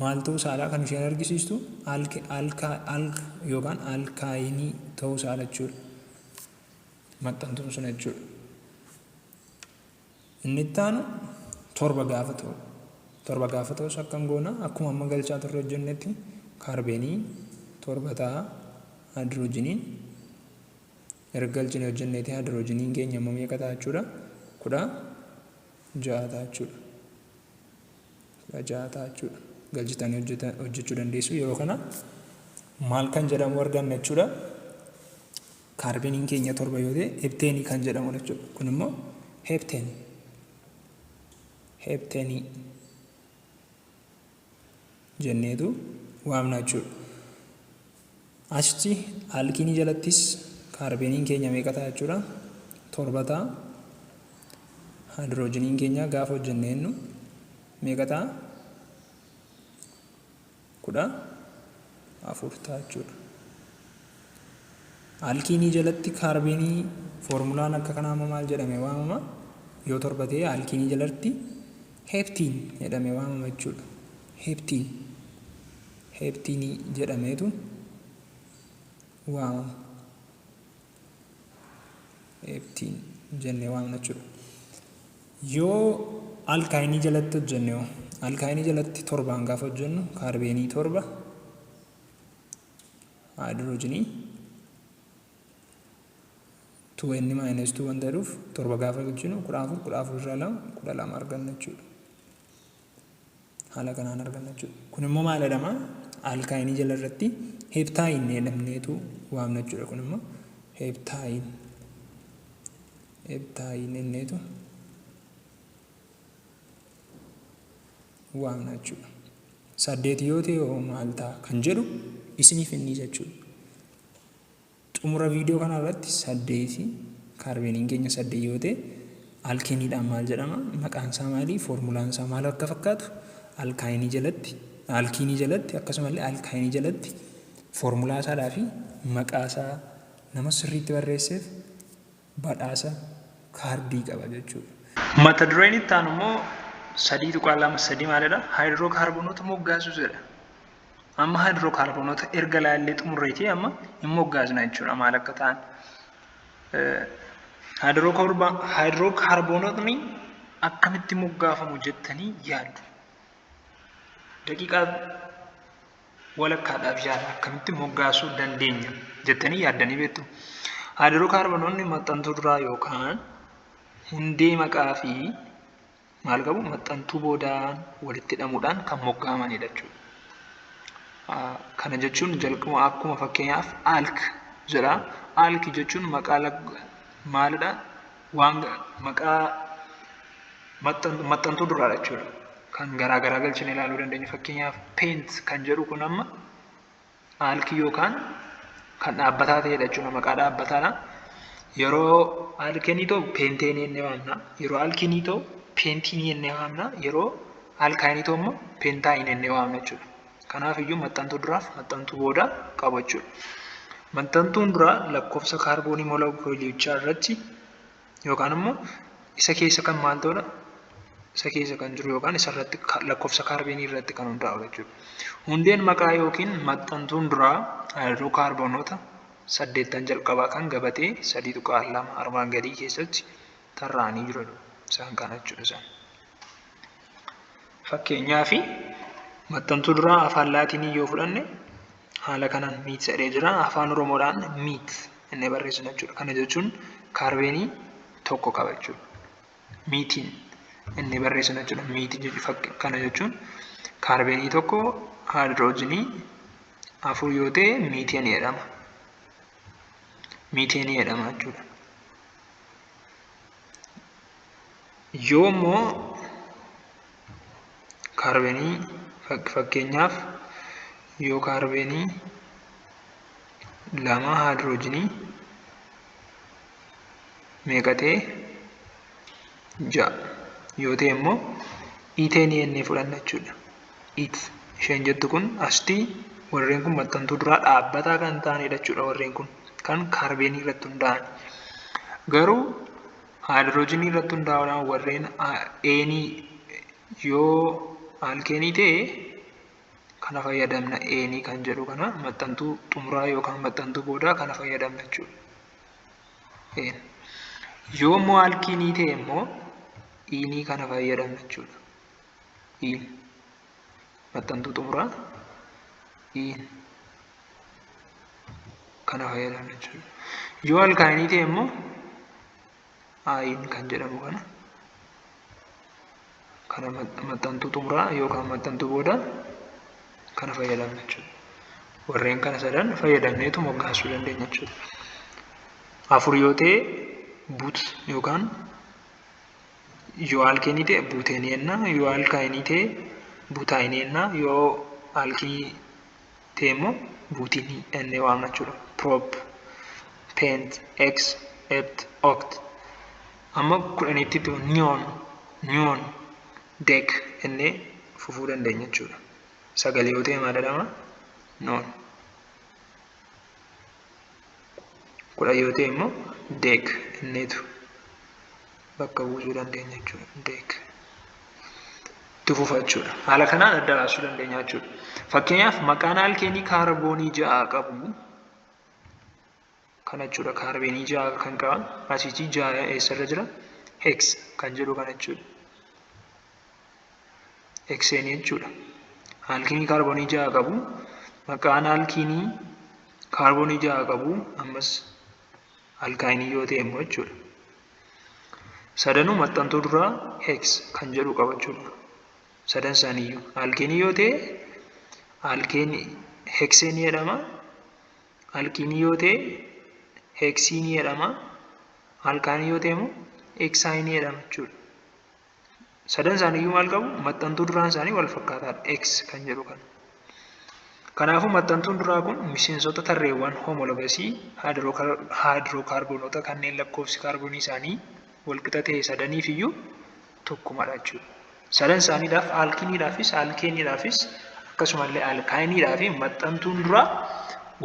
maal ta'uu isaadha kan isheen argisiistu? Alka alk yookaan alkaayinii ta'uu isaadha jechuudha. Maxxantuun sun jechuudha. Inni itti aanu torba gaafa ta'u. Torba gaafa ta'us akkam goona? Akkuma amma galchaa turre hojjennetti kaarbeenii torba ta'a. Haayidroojiniin erga galchine hojjenneeti haayidroojiniin keenya immoo meeqa ta'a jechuudha? 16 ta'a jechuudha. 16 ta'a jechuudha. Galchitanii hojjechuu dandeessu. Yeroo kana maal kan jedhamu arganna jechuudha? Kaarbeeniin keenya torba yoo ta'e hepteenii kan jedhamudha jechuudha. Kun immoo hepteen. Hepteenii jenneetu waamna jechuudha. Asitti alkiinii jalattis kaarbeeniin keenya meeqa ta'a jechuudha? Torba ta'a. Haayidroojiniin keenya gaafa hojjennee jennu meeqa ta'a? 14 ta'a jechuudha. Alkiinii jalatti kaarbeenii foormulaan akka kanaa immoo maal jedhamee waamama? Yoo torba ta'e alkiinii jalatti heeptiin jedhamee waamama jechuudha. Heeptiin. Heeptiinii jedhameetu waamama. Heeptiin jennee waamna jechuudha. Yoo alkaayinii jalatti hojjenne hoo? Alkaayinii jalatti torbaan gaafa hojjennu kaarbeenii torba haayidroojinii 2n minus 2 wanta jedhuuf torba gaafa galchinu 14, 14 irraa 2 12 arganna jechuudha. Haala kanaan arganna jechuudha. Kun immoo maal jedhama? Alkaayinii jala irratti heptaayin jedhamneetu waamna jechuudha. Kun immoo heptaayin heptaayin jenneetu waamna jechuudha. 8 yoo ta'e hoo maal ta'a kan jedhu isiniif inni jechuudha. Xumura viidiyoo kanaa irratti 8 kaarbeeniin keenya 8 yoo ta'e alkeeniidhaan maal jedhama? Maqaan isaa maali? Foormulaan isaa maal akka fakkaatu? Alkaayinii jalatti, alkiinii jalatti akkasumallee alkaayinii jalatti foormulaa isaadhaa fi maqaa isaa nama sirriitti barreesseef badhaasa kaardii qaba jechuudha. Mata dureen itti aanu immoo 3.23 maalidha? Haayidrookaarbonoota moggaasuu jedha. Amma haayidrookaarbonoota erga laallee xumurreetii amma hin moggaasna jechuudha maal akka ta'an. Haayidrookaarbonootni akkamitti moggaafamu jettanii yaaddu? Daqiiqaa walakkaadhaaf yaala akkamitti moggaasuu dandeenya jettanii yaaddanii beektu? Haayidrookaarbonoonni maxxantuu duraa yookaan hundee maqaa fi maal qabu maxxantuu boodaan walitti hidhamuudhaan kan moggaamanidha jechuudha. Kana jechuun jalqaba akkuma fakkeenyaaf alk jedha. Alk jechuun maqaa maalidha? Waan maqaa maxxantuu duraadha jechuudha. Kan garaa garaa galchine ilaaluu dandeenya. Fakkeenyaaf peent kan jedhu kun amma aalkii yookaan kan dhaabbataa ta'edha jechuudha. Maqaa dhaabbataadha. Yeroo aalkenii ta'u peenteenii jennee waamna. Yeroo alkiinii ta'u peentiinii jennee waamna. Yeroo alkaayinii ta'u immoo peentaayin jennee waamna jechuudha. Kanaaf iyyuu maxxantuu duraaf maxxantuu boodaa qaba jechuudha. Maxxantuun duraa lakkoofsa kaarboonii molekuulichaa irratti yookaan immoo isa keessa kan maal ta'udha? Isa keessa kan jiru yookaan isa irratti lakkoofsa kaarbeenii irratti kan hundaa'u jechuudha. Hundeen maqaa yookiin maxxantuun duraa haayidrookaarbonoota 8 jalqabaa kan gabatee 3.2 armaan gadii keessatti tarraa'anii jiru. Isaan kana jechuudha isaan. Fakkeenyaaf maxxantuu duraa afaan laatinii yoo fudhanne haala kanaan miit jedhee jira. Afaan Oromoodhaan miit jennee barreessina jechuudha. Kana jechuun kaarbeenii tokko qaba jechuudha. Miitiin jennee barreessina jechuudha. Miitii kana jechuun kaarbeenii tokko haayidroojinii 4 yoo ta'e miiteenii jedhama. Miiteenii jedhama jechuudha. Yoo immoo kaarbeenii fakkeenyaaf yoo kaarbeenii 2 haayidroojinii meeqa ta'e 6 yoo ta'e immoo iiteenii jennee fudhanna jechuudha. It isheen jettu kun asti warreen kun maxxantuu duraa dhaabbataa kan ta'anidha jechuudha. Warreen kun kan kaarbeenii irratti hundaa'an. Garuu haayidroojinii irratti hundaa'uudhaan warreen eenii yoo alkeenii ta'e kana fayyadamna. Eenii kan jedhu kana maxxantuu xumuraa yookaan maxxantuu boodaa kana fayyadamna jechuudha. Een. Yoo immoo alkiinii ta'e immoo iinii kana fayyadamna jechuudha. Iin. Maxxantuu xumuraa iin kana fayyadamna jechuudha. Yoo alkaayinii ta'e immoo aayin kan jedhamu kana kana maxxantuu xumuraa yookaan maxxantuu booda kana fayyadamna jechuudha. Warreen kana sadan fayyadamneetu moggaasuu dandeenya jechuudha. 4 yoo ta'e but yookaan yoo alkeenii ta'e buuteenii jenna, yoo alkaayinii ta'e butaayinii jenna, yoo alkiinii ta'e immoo buutiinii jennee waamna jechuudha. Prop, pent, ex, hept, oct. Amma 10tti niyoon, niyoon, dek jennee fufuu dandeenya jechuudha. 9 yoo ta'e maal jedhama? Noon. 10 yoo ta'e immoo dek jenneetu bakka buusuu dandeenya jechuudha. Dek. Itti fufa jechuudha. Haala kanaan adda baasuu dandeenya jechuudha. Fakkeenyaaf maqaan alkeenii kaarboonii 6 qabu kana jechuudha. Kaarbeenii 6 kan qaban asiitii 6 eessarra jira? Hex kan jedhu kana jechuudha. Hekseenii jechuudha. Alkiinii kaarboonii 6 qabu. Maqaan alkiinii kaarboonii 6 qabu ammas alkaayinii yoo ta'e immoo jechuudha. Sadanuu maxxantuu duraa hex kan jedhu qaba jechuudha. Sadan isaaniiyyuu alkeenii yoo ta'e Alkane hexane jedhama. Alkene yoo ta'e hexene jedhama. Alkyne yoo ta'e immoo hexyne jedhama jechuudha. Sadan isaaniiyyuu maal qabu? Maxxantuu duraan isaanii wal fakkaataadha. X kan jedhu kana. Kanaafuu maxxantuun duraa kun miseensota tarreewwan homologous haayidrookaarboonota kanneen lakkoofsi kaarboonii isaanii walqixa ta'e sadaniif iyyuu tokkumadha jechuudha. Sadan isaaniidhaaf, alkeneiidhaafis, alkaneiidhaafis, akkasumallee alkyneiidhaaf maxxantuun duraa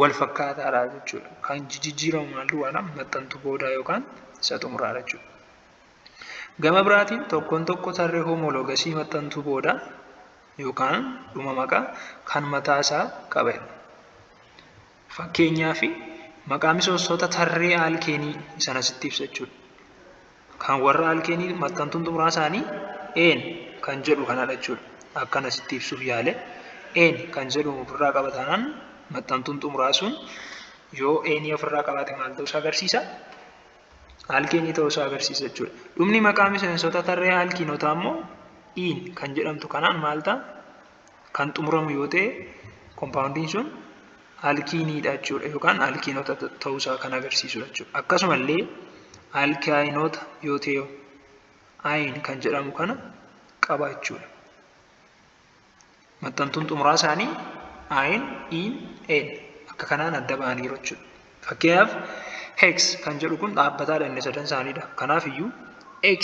wal fakkaataadha jechuudha. Kan jijjiiramu maal duwwaadha? Maxxantuu boodaa yookaan isa xumuraadha jechuudha. Gama biraatiin tokkoon tokko tarree homologous maxxantuu boodaa yookaan dhuma maqaa kan mataa isaa qaba. Fakkeenyaaf, maqaa miseensota tarree alkane sana asitti ibsa jechuudha. Kan warra alkane maxxantuun xumuraa isaanii ane kan jedhu kanadha jechuudha. Akkan asitti ibsuuf yaale, ane kan jedhu ofirraa qaba taanaan, maxxantuun xumuraa sun yoo ane ofirraa qabaate maal ta'uusaa agarsiisa? Alkane ta'uusaa agarsiisa jechuudha. Dhumni maqaa miseensota tarree alkeneotaa immoo ene kan jedhamtu kanaan maal ta'a? Kan xumuramu yoo ta'e, compoundiin sun alkeneiidha jechuudha yookaan alkeneota ta'uusaa kan agarsiisudha jechuudha. Akkasumallee alkyneoota yoo ta'e yne kan jedhamu kana qaba jechuudha. Maxxantuun xumuraa isaanii yne, ene, ene akka kanaan adda ba'aniiru jechuudha. Fakkeenyaaf, hex kan jedhu kun dhaabbataadha, inni sadan isaaniidha. Kanaaf iyyuu hex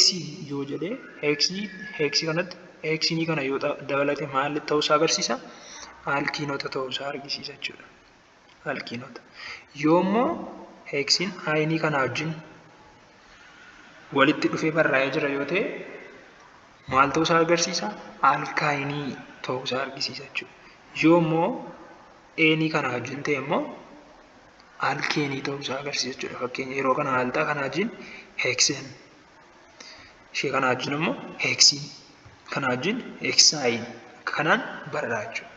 yoo jedhee hex kanatti hexenii kana yoo dabalate maal ta'uusaa agarsiisa? Alkeneota ta'uusaa argisiisa jechuudha. Alkeneota. Yoo immoo hexiin yneii kana wajjin walitti dhufee barraa'ee jira yoo ta'e, maal ta'uusaa agarsiisa? Alkyneii ta'uusaa argisiisa jechuudha. Yoo immoo eneii kana wajjin ta'e immoo alkaneii ta'uusaa agarsiisa jechuudha. Fakkeenya yeroo kana maal ta'a? Kana wajjin hexane. Ishee kana wajjin immoo hexene. Kana wajjin hexyne. Akka kanaan barraa'a jechuudha.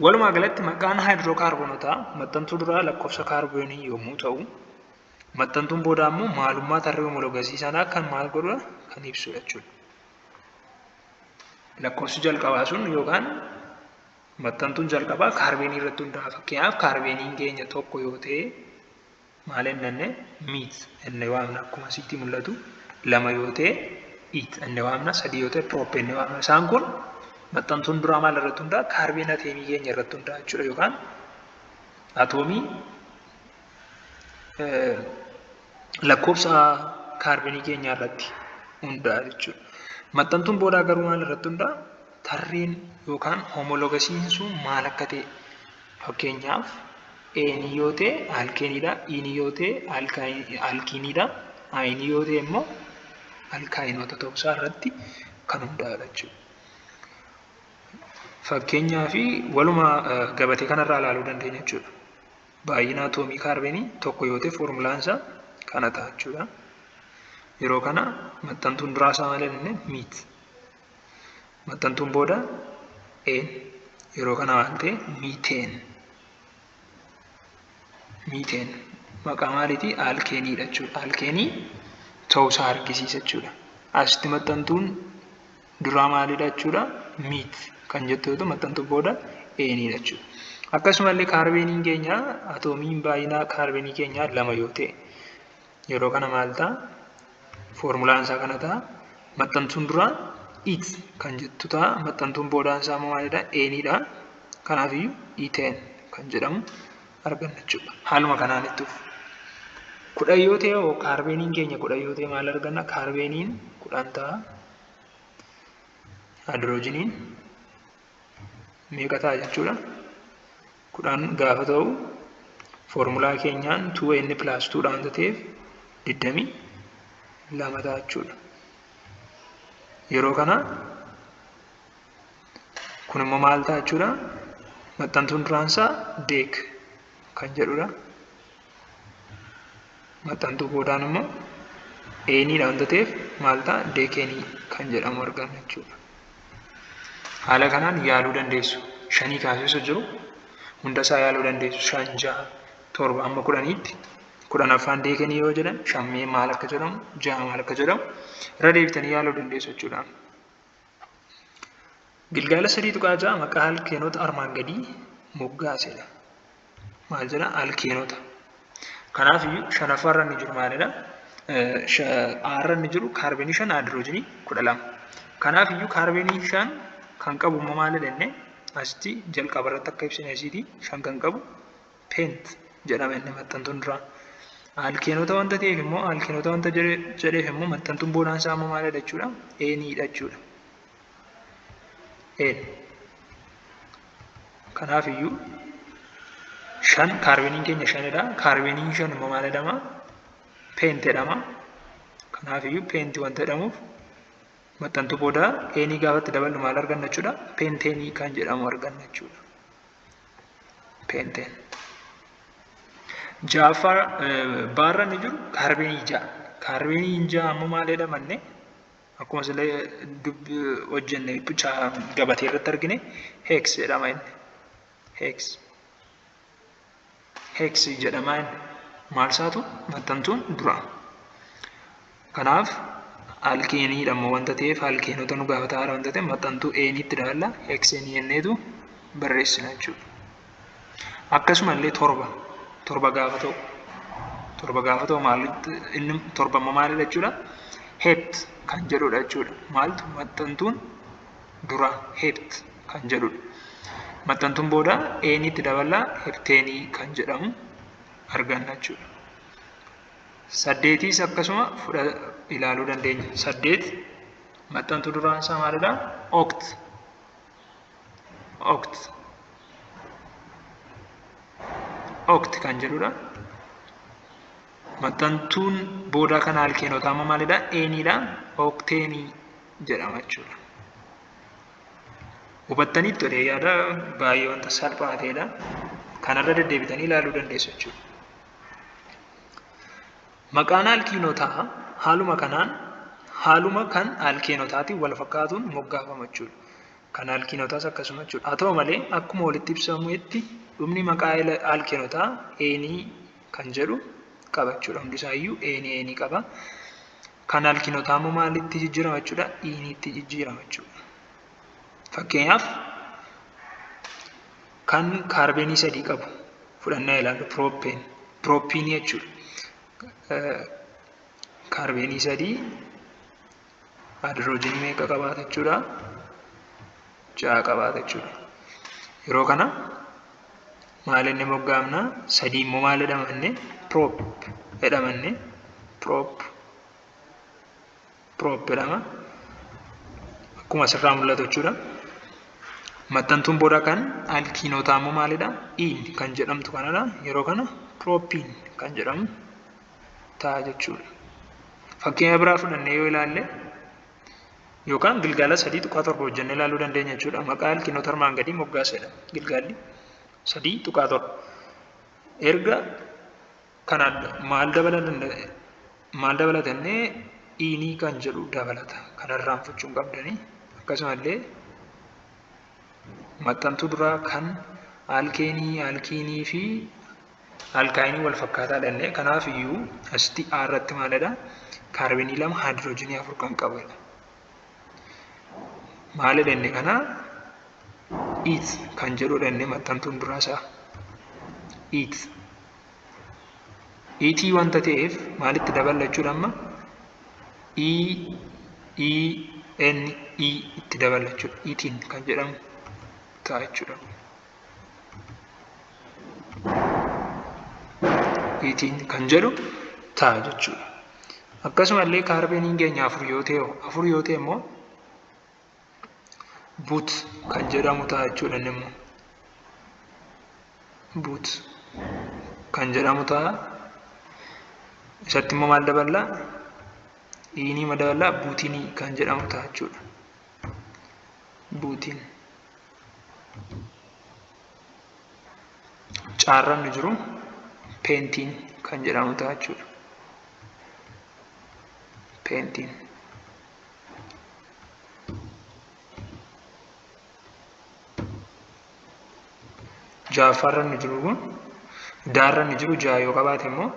Walumaa galatti maqaan haayidrookaarbonotaa maxxantuu duraa lakkoofsa kaarboonii yommuu ta'u, maxxantuun boodaa immoo maalummaa tarree homologous sanaa kan maal godhudha? Kan ibsudha jechuudha. Lakkoofsi jalqabaa sun yookaan maxxantuun jalqabaa kaarbeenii irratti hundaa'a. Fakkeenyaaf, kaarbeeniin keenya tokko yoo ta'e maal jennee? Meth jennee waamna, akkuma asitti mul'atu. Lama yoo ta'e eth jennee waamna. Sadii yoo ta'e prop jennee waamna. Isaan kun maxxantuun duraa maal irratti hundaa'a? Carbon atomii keenya irratti hundaa'a jechuudha yookaan atoomii lakkoofsa kaarbeenii keenyaa irratti hundaa'a jechuudha. Maxxantuun boodaa garuu maal irratti hundaa'a? Tarreen yookaan homologousiin sun maal akka ta'e, fakkeenyaaf aneii yoo ta'e alkaneiidha, eneii yoo ta'e alkeneiidha, yneii yoo ta'e immoo alkyneoota ta'uusaa irratti kan hundaa'udha jechuudha. Fakkeenyaaf, waluma gabatee kanarraa ilaaluu dandeenya jechuudha. Baay'ina atoomii kaarbeenii tokko yoo ta'e foormulaan isaa kana ta'a jechuudha. Yeroo kana maxxantuun duraa isaa maal jennee? Meth. Maxxantuun booda ane. Yeroo kana maal ta'e? Methane. Methane maqaa maaliiti? Alkaneiidha jechuudha. Alkaneii ta'uusaa argisiisa jechuudha. Asitti maxxantuun duraa maalidha jechuudha? Meth kan jettu yoo ta'u, maxxantuun booda aneiidha jechuudha. Akkasumallee kaarbeeniin keenya atoomiin baay'ina kaarbeenii keenyaa lama yoo ta'e, yeroo kana maal ta'a? Foormulaan isaa kana ta'a. Maxxantuun duraa eth kan jettu ta'a. Maxxantuun boodaan isaa immoo maalidha? Aneiidha. Kanaafiyyuu ethane kan jedhamu arganna jechuudha. Haaluma kanaan itti fufu. 10 yoo ta'e hoo, kaarbeeniin keenya 10 yoo ta'e maal arganna? Kaarbeeniin 10 ta'a. Haayidroojiniin meeqa ta'a jechuudha? 10 gaafa ta'u foormulaa keenyaan 2n plus 2 dhaan ta'eef 22 ta'a jechuudha. Yeroo kana kun immoo maal ta'a jechuudha? Maxxantuun duraansaa dec kan jedhudha. Maxxantuu boodaan immoo aneiidha waanta ta'eef maal ta'a? Decaneii kan jedhamu arganna jechuudha. Haala kanaan yaaluu dandeessu. Shanii kaasee osoo jiru hundasaa yaaluu dandeessu. Shan, ja'a, torba, amma 10tti. 10ffaan decaneii yoo jedhan, shammee maal akka jedhamu, ja'a maal akka jedhamu irra deebitanii yaaluu dandeessu jechuudha. Gilgaala 3.6 maqaa alkeenota armaan gadii moggaasedha. Maal jedha? Alkeenota. Kanaaf iyyuu shanaffaarra inni jiru maalidha? Aarra inni jiru kaarbeenii 5 haayidroojinii 12. Kanaaf iyyuu kaarbeenii 5 kan qabu immoo maalidha inni? Asitti jalqaba irratti akka ibsine asiiti 5 kan qabu pent jedhama inni maxxantuun duraa. Alkeenota wanta ta'eef immoo alkeenota wanta jedheef immoo maxxantuun boodaan isaa immoo maalidha jechuudha? Eeniidha jechuudha. Een. Kanaaf iyyuu 5 kaarbeeniin keenya 5dha. Kaarbeeniin 5 immoo maal jedhama? Pent jedhama. Kanaaf iyyuu penti wanta jedhamuuf maxxantuu boodaa eenii gaafa itti daballu maal arganna jechuudha? Penteenii kan jedhamu arganna jechuudha. Penteen. Ja'affaa baarra inni jiru kaarbeenii 6. Kaarbeenii 6 ammoo maal jedhamanne? Akkuma sila dubbi hojjenne gabatee irratti argine heeks jedhama inni. Heeks. Heeks jedhama inni. Maal isaatu? Maxxantuun dura. Kanaaf alkeeniidha immoo wanta ta'eef alkeenota nu gaafata haala wanta ta'eef maxxantuu eeniitti daballa hekseenii jenneetu barreessina jechuudha. Akkasumallee torba gaafa ta'u maal inni torba immoo maalidha jechuudha? Hept kan jedhudha jechuudha. Maaltu maxxantuun dura hept kan jedhudha. Maxxantuun booda eeniitti daballa hepteenii kan jedhamu arganna jechuudha. 8s akkasuma ilaaluu dandeenya. 8 maxxantuu duraan isaa maalidha? Oct. Oct. Oct kan jedhudha. Maxxantuun boodaa kan alkeenotaa immoo maalidha? Eeniidha. Okteenii jedhama jechuudha. Hubattaniittu jedhee yaada baay'ee wanta salphaa ta'edha. Kanarra deddeebitanii ilaaluu dandeessu jechuudha. Maqaan alkiinotaa haaluma kanaan haaluma kan alkeenotaatiin wal fakkaatuun moggaafama jechuudha. Kan alkiinotaas akkasuma jechuudha. Haa ta'u malee akkuma walitti ibsamutti dhumni maqaa alkeenotaa eenii kan jedhu qaba jechuudha. Hundisaayyuu eenii eenii qaba. Kan alkiinotaa immoo maalitti jijjiirama jechuudha? Iiniitti jijjiirama jechuudha. Fakkeenyaaf kan kaarbeenii 3 qabu fudhannee ilaallu pirooppeen pirooppiinii jechuudha. Kaarbeenii 3 haayidroojinii meeqa qabaata jechuudha? 6 qabaata jechuudha. Yeroo kana maal inni moggaafna? 3 immoo maal jedhama inni? Piroop jedhama inni. Piroop piroop jedhama. Akkuma asirraa mul'atu jechuudha. Maxxantuun booda kan alkiinotaa immoo maalidha? Iin kan jedhamtu kanadha. Yeroo kana pirooppiin kan jedhamu ta'a jechuudha. Fakkeenya biraa fudhannee yoo ilaalle yookaan gilgaala 3.7 hojjennee ilaaluu dandeenya jechuudha. Maqaa alkiinota armaan gadii moggaasedha. Gilgaalli 3.7. Erga kana maal dabalatannee iinii kan jedhu dabalata. Kanarraan fudhachuu hin qabdanii. Akkasumallee maxxantuu duraa kan alkeenii, alkiinii fi alkaayinii wal fakkaataadha inni. Kanaaf iyyuu asitti A irratti maalidha? Kaarbeenii 2 haayidroojinii 4 kan qabudha. Maalidha inni kana? It kan jedhudha inni maxxantuun duraa isaa. It. Itii wanta ta'eef maalitti daballa jechuudha amma? E E N E itti daballa jechuudha. Itiin kan jedhamu ta'a jechuudha. Itiin kan jedhu ta'a jechuudha. Akkasumallee kaarbeeniin keenya 4 yoo ta'e 4 yoo ta'e immoo but kan jedhamu ta'a jechuudha inni immoo. But kan jedhamu ta'a. Isatti immoo maal daballa? Iinii ma daballa? Buutinii kan jedhamu ta'a jechuudha. Buutiin. Caarraan ni jiru peentiin kan jedhamu ta'a jechuudha. Peentiin. Ja'affaarra inni jiru kun daarra inni jiru 6 yoo qabaate immoo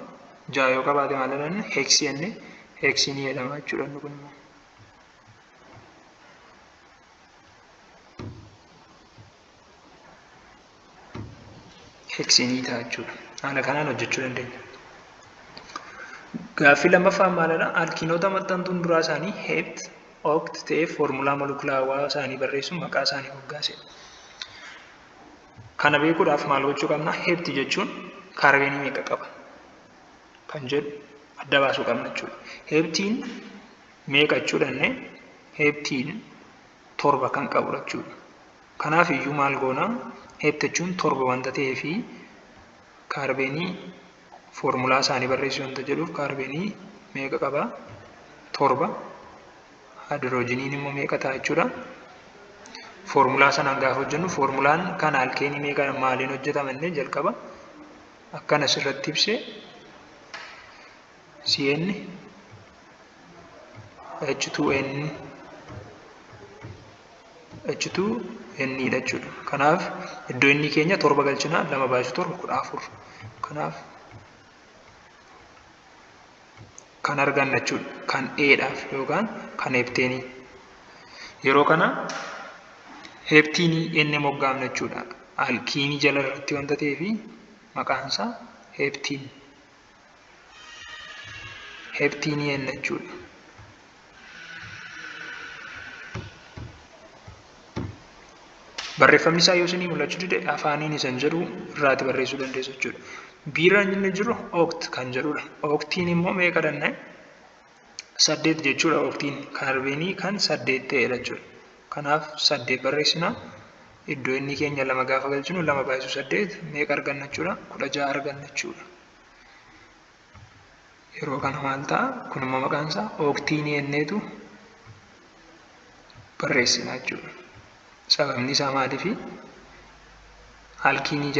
6 yoo qabaate maal jedhama? Heeksii jennee heeksii ni jedhama jechuudha inni kun immoo. Hexene ta'a jechuudha. Haala kanaan hojjechuu dandeenya. Gaaffii lammaffaan maalidha? Alkiinota maxxantuun duraa isaanii hept, okt ta'ee foormulaa molekulaawaa isaanii barreessuun maqaa isaanii moggaase. Kana beekuudhaaf maal gochuu qabna? Hept jechuun kaarbeenii meeqa qaba kan jedhu adda baasuu qabna jechuudha. Heptiin meeqa jechuudha inni? Heptiin 7 kan qabudha jechuudha. Kanaaf iyyuu maal goona? Hept jechuun 7 wanta ta'eefi kaarbeenii foormulaa isaanii barreessuu wanta jedhuuf kaarbeenii meeqa qaba? 7. Haayidroojiniin immoo meeqa ta'a jechuudha? Foormulaa sanaan gaafa hojjennu foormulaan kan alkeenii meeqa maaliin hojjetama inni jalqaba akkana asirratti ibse CN H2N H2N dha jechuudha. Kanaaf iddoo inni keenya 7 galchina 2 baay'isu 7 14. Kanaaf kan arganna jechuudha. Kan A dhaaf yookaan kan hepteenii. Yeroo kana heptiinii inni moggaafna jechuudha. Alkiinii jala irratti wanta ta'eefi maqaan isaa heptiin. Heptiinii enna jechuudha. Barreeffamni isaa yoo isinii mul'achuu dide afaaniin isan jedhu irraati barreessuu dandeessu jechuudha. Biirra inni jiru okt kan jedhudha. Oktiin immoo meeqa dhanne? 8 jechuudha oktiin. Kaarbeenii kan 8 ta'edha jechuudha. Kanaaf 8 barreessina. Iddoo inni keenya 2 gaafa galchinu 2 baay'isu 8 meeqa arganna jechuudha? 16 arganna jechuudha. Yeroo kana maal ta'a? Kun immoo maqaan isaa oktiinii enneetu barreessina jechuudha. Sababni isaa maaliifi? Alkiinii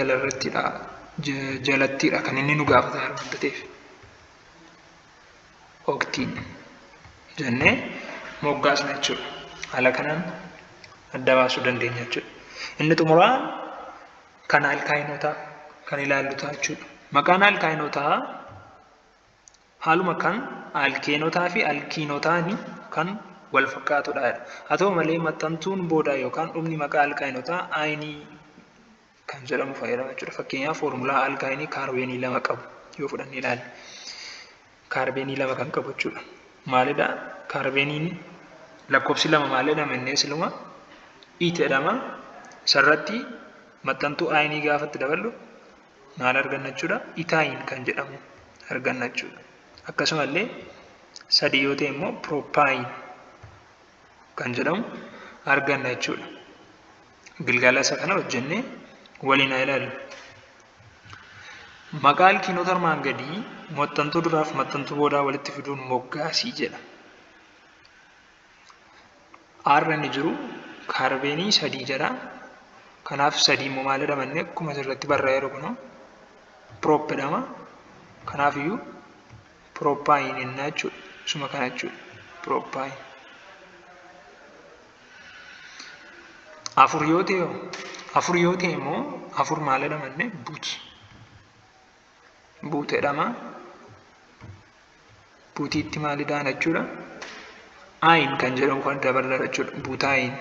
jalattidha kan inni nu gaafataa jiru wanta ta'eef. Oktiin jennee moggaasna jechuudha. Haala kanaan adda baasuu dandeenya jechuudha. Inni xumuraa kan alkaayinotaa kan ilaallu ta'a jechuudha. Maqaan alkaayinotaa haaluma kan alkeenotaa fi alkiinotaan kan wal fakkaatudha. Haa ta'u malee maxxantuun boodaa yookaan dhumni maqaa alkaayinotaa ayinii kan jedhamu fayyadama jechuudha. Fakkeenyaaf foormulaa alkaayinii kaarbeenii 2 qabu yoo fudhannee ilaalle kaarbeenii 2 kan qabu jechuudha. Maalidha? Kaarbeeniin lakkoofsi 2 maal jedhama inni siluma it jedhama. Isarratti maxxantuu ayinii gaafatti daballu maal arganna jechuudha? Itaayin kan jedhamu arganna jechuudha. Akkasumallee 3 yoo ta'e immoo pirooppaayin kan jedhamu arganna jechuudha. Gilgaala isa kana hojjennee waliin haa ilaallu. Maqaa alkiinota armaan gadii maxxantuu duraaf maxxantuu boodaa walitti fiduun moggaasii jedha. Aarra inni jiru kaarbeenii 3 jedha. Kanaaf 3 immoo maal jedhama inni akkuma asirratti barraa'ee jiru kunoo piroop jedhama. Kanaaf iyyuu pirooppaayin jennaa jechuudha. Isuma kana jechuudha. Pirooppaayin. 4 yoo ta'e 4 yoo ta'e immoo 4 maal jedhama inni buut. Buut jedhama. Buutiitti maal ida'an jechuudha? Ayin kan jedhamu kan dabala jechuudha. Buutaayin.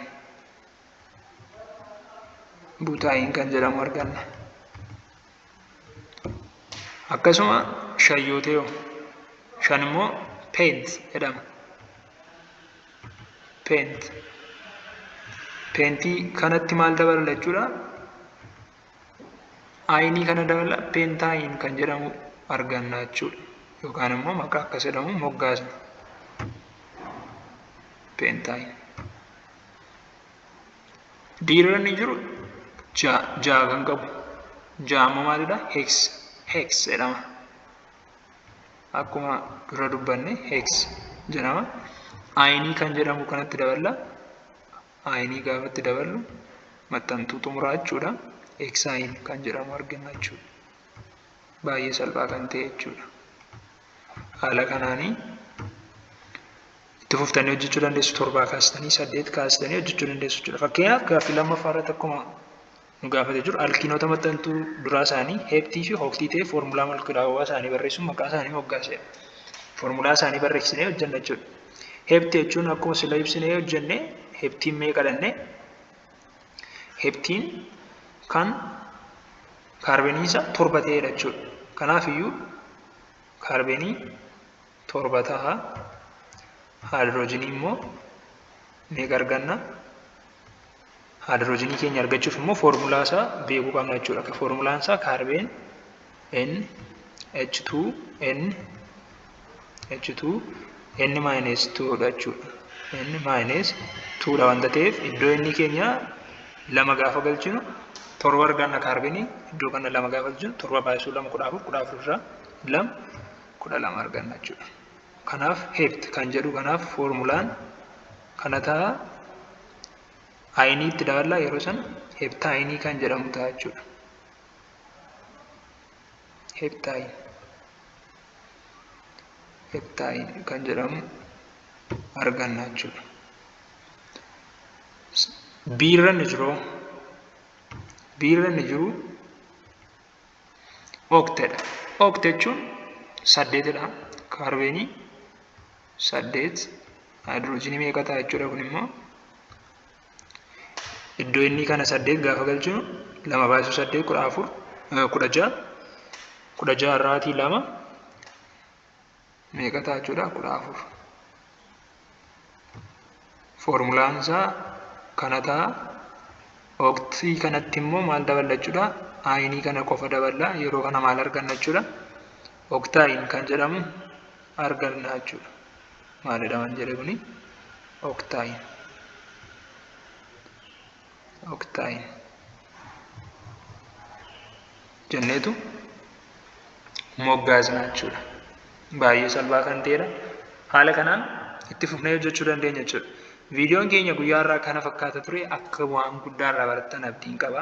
Buutaayin kan jedhamu arganna. Akkasuma 5 yoo ta'e 5 immoo peent jedhama. Peent. Peentii kanatti maal dabala jechuudha? Ayinii kana dabala peentaayin kan jedhamu arganna jechuudha. Yookaan immoo maqaa akkas jedhamu moggaasna. Peentaayin. Diirra inni jiru 6 kan qabu. 6 immoo maalidha? Heeks. Heeks jedhama. Akkuma dura dubbanne heeks jedhama. Ayinii kan jedhamu kanatti daballa. Ayinii gaafatti daballu maxxantuu xumuraa jechuudha. Heksaayin kan jedhamu arganna jechuudha. Baay'ee salphaa kan ta'e jechuudha. Haala kanaanii itti fuftanii hojjechuu dandeessu. 7 kaastanii 8 kaastanii hojjechuu dandeessu jechuudha. Fakkeenyaaf gaaffii lammaffaa irratti akkuma nu gaafatee jiru alkiinota maxxantuu duraa isaanii heptii fi hoktii ta'e foormulaa molekulaawaa isaanii barreessuun maqaa isaanii moggaaseera. Foormulaa isaanii barreessinee hojjenna jechuudha. Heptii jechuun akkuma sila ibsinee hojjenne heptiin meeqa jenne? Heptiin kan Kaarbeniin isaa 7 ta'eedha jechuudha. Kanaaf iyyuu kaarbenii 7 ta'a. Haayidroojinii immoo meeqa arganna? Haayidroojinii keenya argachuuf immoo foormulaa isaa beekuu qabna jechuudha. Foormulaan isaa kaarbeen N H2 N H2 N minus 2 dha jechuudha. N minus 2 dha wanta ta'eef, iddoo inni keenya 2 gaafa galchinu 7 arganna. Kaarbenii iddoo kana 2 gaafa galchinu, 7 baay'isuu 2 14, 14 irraa 2 12 arganna jechuudha. Kanaaf hept kan jedhu kanaaf foormulaan kana ta'a. Ynii itti daballaa, yeroo sana heptynii kan jedhamu ta'a jechuudha. Heptyne, heptyne kan jedhamu arganna jechuudha. Biirra inni jiru, biirra inni jiru octedha. Oct jechuun 8dha. Kaarbeenii 8, haayidroojinii meeqa ta'a jechuudha? Kun immoo iddoo inni kana 8 gaafa galchinu, 2 baay'isuu 8 14, 16, 16 irraatii 2 meeqa ta'a jechuudha? 14. Foormulaan isaa kana ta'a. Octii kanatti immoo maal daballa jechuudha? Ynii kana qofa daballa. Yeroo kana maal arganna jechuudha? Octyne kan jedhamu arganna jechuudha. Maalidha waan jedhe kuni? Octyne. Octyne jenneetu moggaasna jechuudha. Baay'ee salphaa kan ta'edha. Haala kanaan itti fufnee hojjechuu dandeenya jechuudha. Viidiyoon keenya guyyaa irraa kana fakkaata ture. Akka waan guddaa irraa barattan abdiin qaba.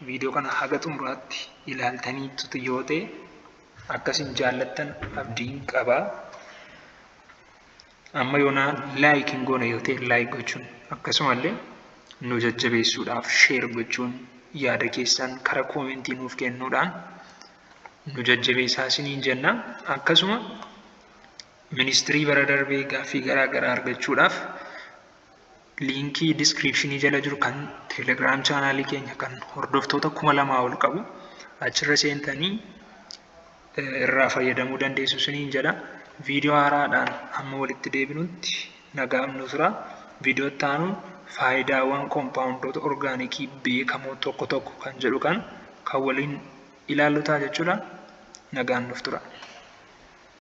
Viidiyoo kana haga xumuraatti ilaaltaniitu yoo ta'e, akkasin jaallattan abdiin qaba. Amma yoonaa like hin goone yoo ta'e, like gochuun, akkasumallee nu jajjabeessuudhaaf share gochuun, yaada keessan karaa commentii nuuf kennuudhaan nu jajjabeessaa isiniin jenna. Akkasuma ministirii bara darbee gaaffii garaa garaa argachuudhaaf linkii descriptionii jala jiru kan Telegram channelii keenya kan hordoftoota 2000 ol qabu achirra seentanii irraa fayyadamuu dandeessu isiniin jedha. Viidiyoo haaraadhaan hamma walitti deebinutti nagaan nu tura. Viidiyoo itti aanuun faayidaawwan koompaawundoota orgaanikii beekamoo tokko tokko kan jedhu kan waliin ilaallu ta'a jechuudha. Nagaan nuuf tura.